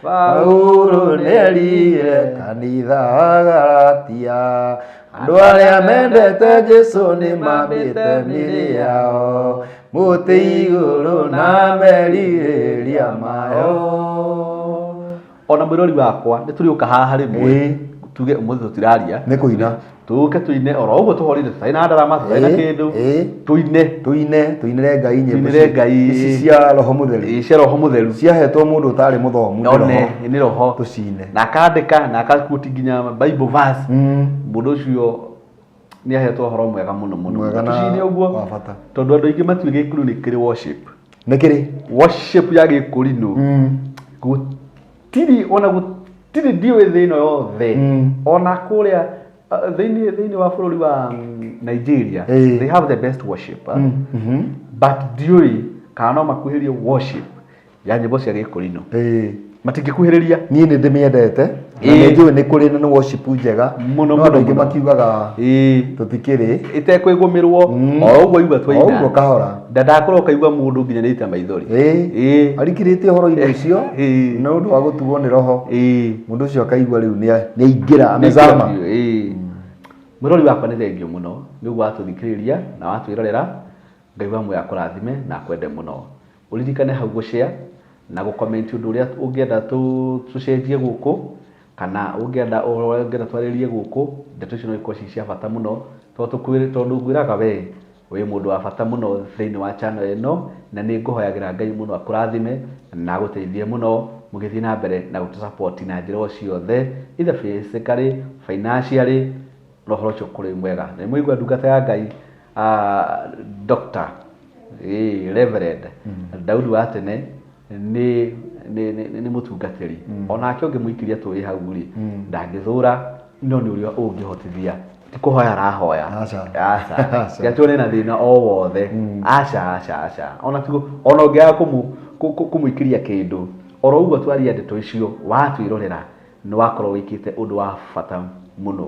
Paulo nĩerire kanitha wa Galatia andũ arĩa mendete Jesũ nĩmambĩte mĩĩrĩ yao mũtĩ igũrũ na merirĩria mayo. Ona mwĩrori wakwa nĩ tũrĩũka haha rĩmwe tuge ũmũthĩ tũtiraria. Nĩ kũina. Tũke tũine oro ũguo tũhorire tũtarĩ na ndarama tũtarĩ na kĩndũ tũine. Tũine, tũinĩre Ngai nyĩmbo Tũinĩre Ngai. ici cia Roho Mũtheru. Ĩĩ, cia Roho Mũtheru. Ciahetwo mũndũ ũtarĩ mũthomu nĩ One, Roho. nĩ Roho. Tũcine. Na akandĩka na akaquote nginya Bible verse. Mũndũ ũcio nĩ ahetwo ũhoro mwega mũno mũno. Mwega na Tũcine ũguo. wa bata. Tondũ andũ aingĩ matiũĩ Gĩkũyũ nĩ kĩrĩ worship. Nĩ kĩrĩ. Worship ya Gĩkũrinũ. Gũtirĩ ona gũtirĩ ndiũĩ thĩ ĩno yothe. Ona kũrĩa thĩinĩ wa bũrũri wa Nigeria, they have the best worship. But ndiũĩ kana no makuhĩrĩrie worship ya nyĩmbo cia Gĩkũrinũ. Matingĩkuhĩrĩria. Niĩ nĩ ndĩmĩendete. Na nĩ njũĩ nĩ kũrĩ na worship njega. Mũno, No andũ mũno, aingĩ mũno. makiugaga tũtikĩrĩ. Ĩtekwĩgũmĩrwo, o ũguo igua twaina. O ũguo kahora. Ndandakũra ũkaigua mũndũ nginya nĩ aita maithori. Arikirĩte ũhoro-inĩ ũcio, nĩ ũndũ wa gũtuo nĩ roho. Mũndũ ũcio akaigua rĩu nĩ aingĩra, amezama. Mwĩrori wakwa nĩ thengio mũno nĩ ũguo watũthikĩrĩria na watwĩrorera. Ngai wa muoyo akũrathime na akwende mũno. Ũririkane hau gũ-share na gũ-comment ũndũ ũrĩa ũngĩenda tũcenjie gũkũ kana ũngĩenda ũhoro ũrĩa ũngĩenda twarĩrĩrie gũkũ. Ndeto icio no ikorwo ci cia bata mũno tondũ ngwĩraga we wĩ mũndũ wa bata mũno thĩinĩ wa channel ĩno na nĩ ngũhoyagĩra Ngai mũno akũrathime na agũteithie mũno mũgĩthiĩ na mbere na gũtũ support na njĩra o ciothe either physically, financially na ũhoro ũcio ũkorwo wĩ mwega. Na nĩ mwaigua ndungata ya Ngai Doctor, Reverend Daudi wa tene nĩ nĩ mũtungatĩri. Onake ũngĩmũikĩria tũĩ hau rĩ, ndangĩthũra no nĩ ũrĩa ũngĩhotithia. Ti kũhoya arahoya. Aca. Aca. Aca. Ti atĩ one na thĩna o wothe. Aca, aca, aca. Ona ti ona ũngĩaga kũmũikĩria kĩndũ, oro ũguo twaria ndeto icio watwĩrorera nĩ wakorwo wĩkĩte ũndũ wa bata mũno.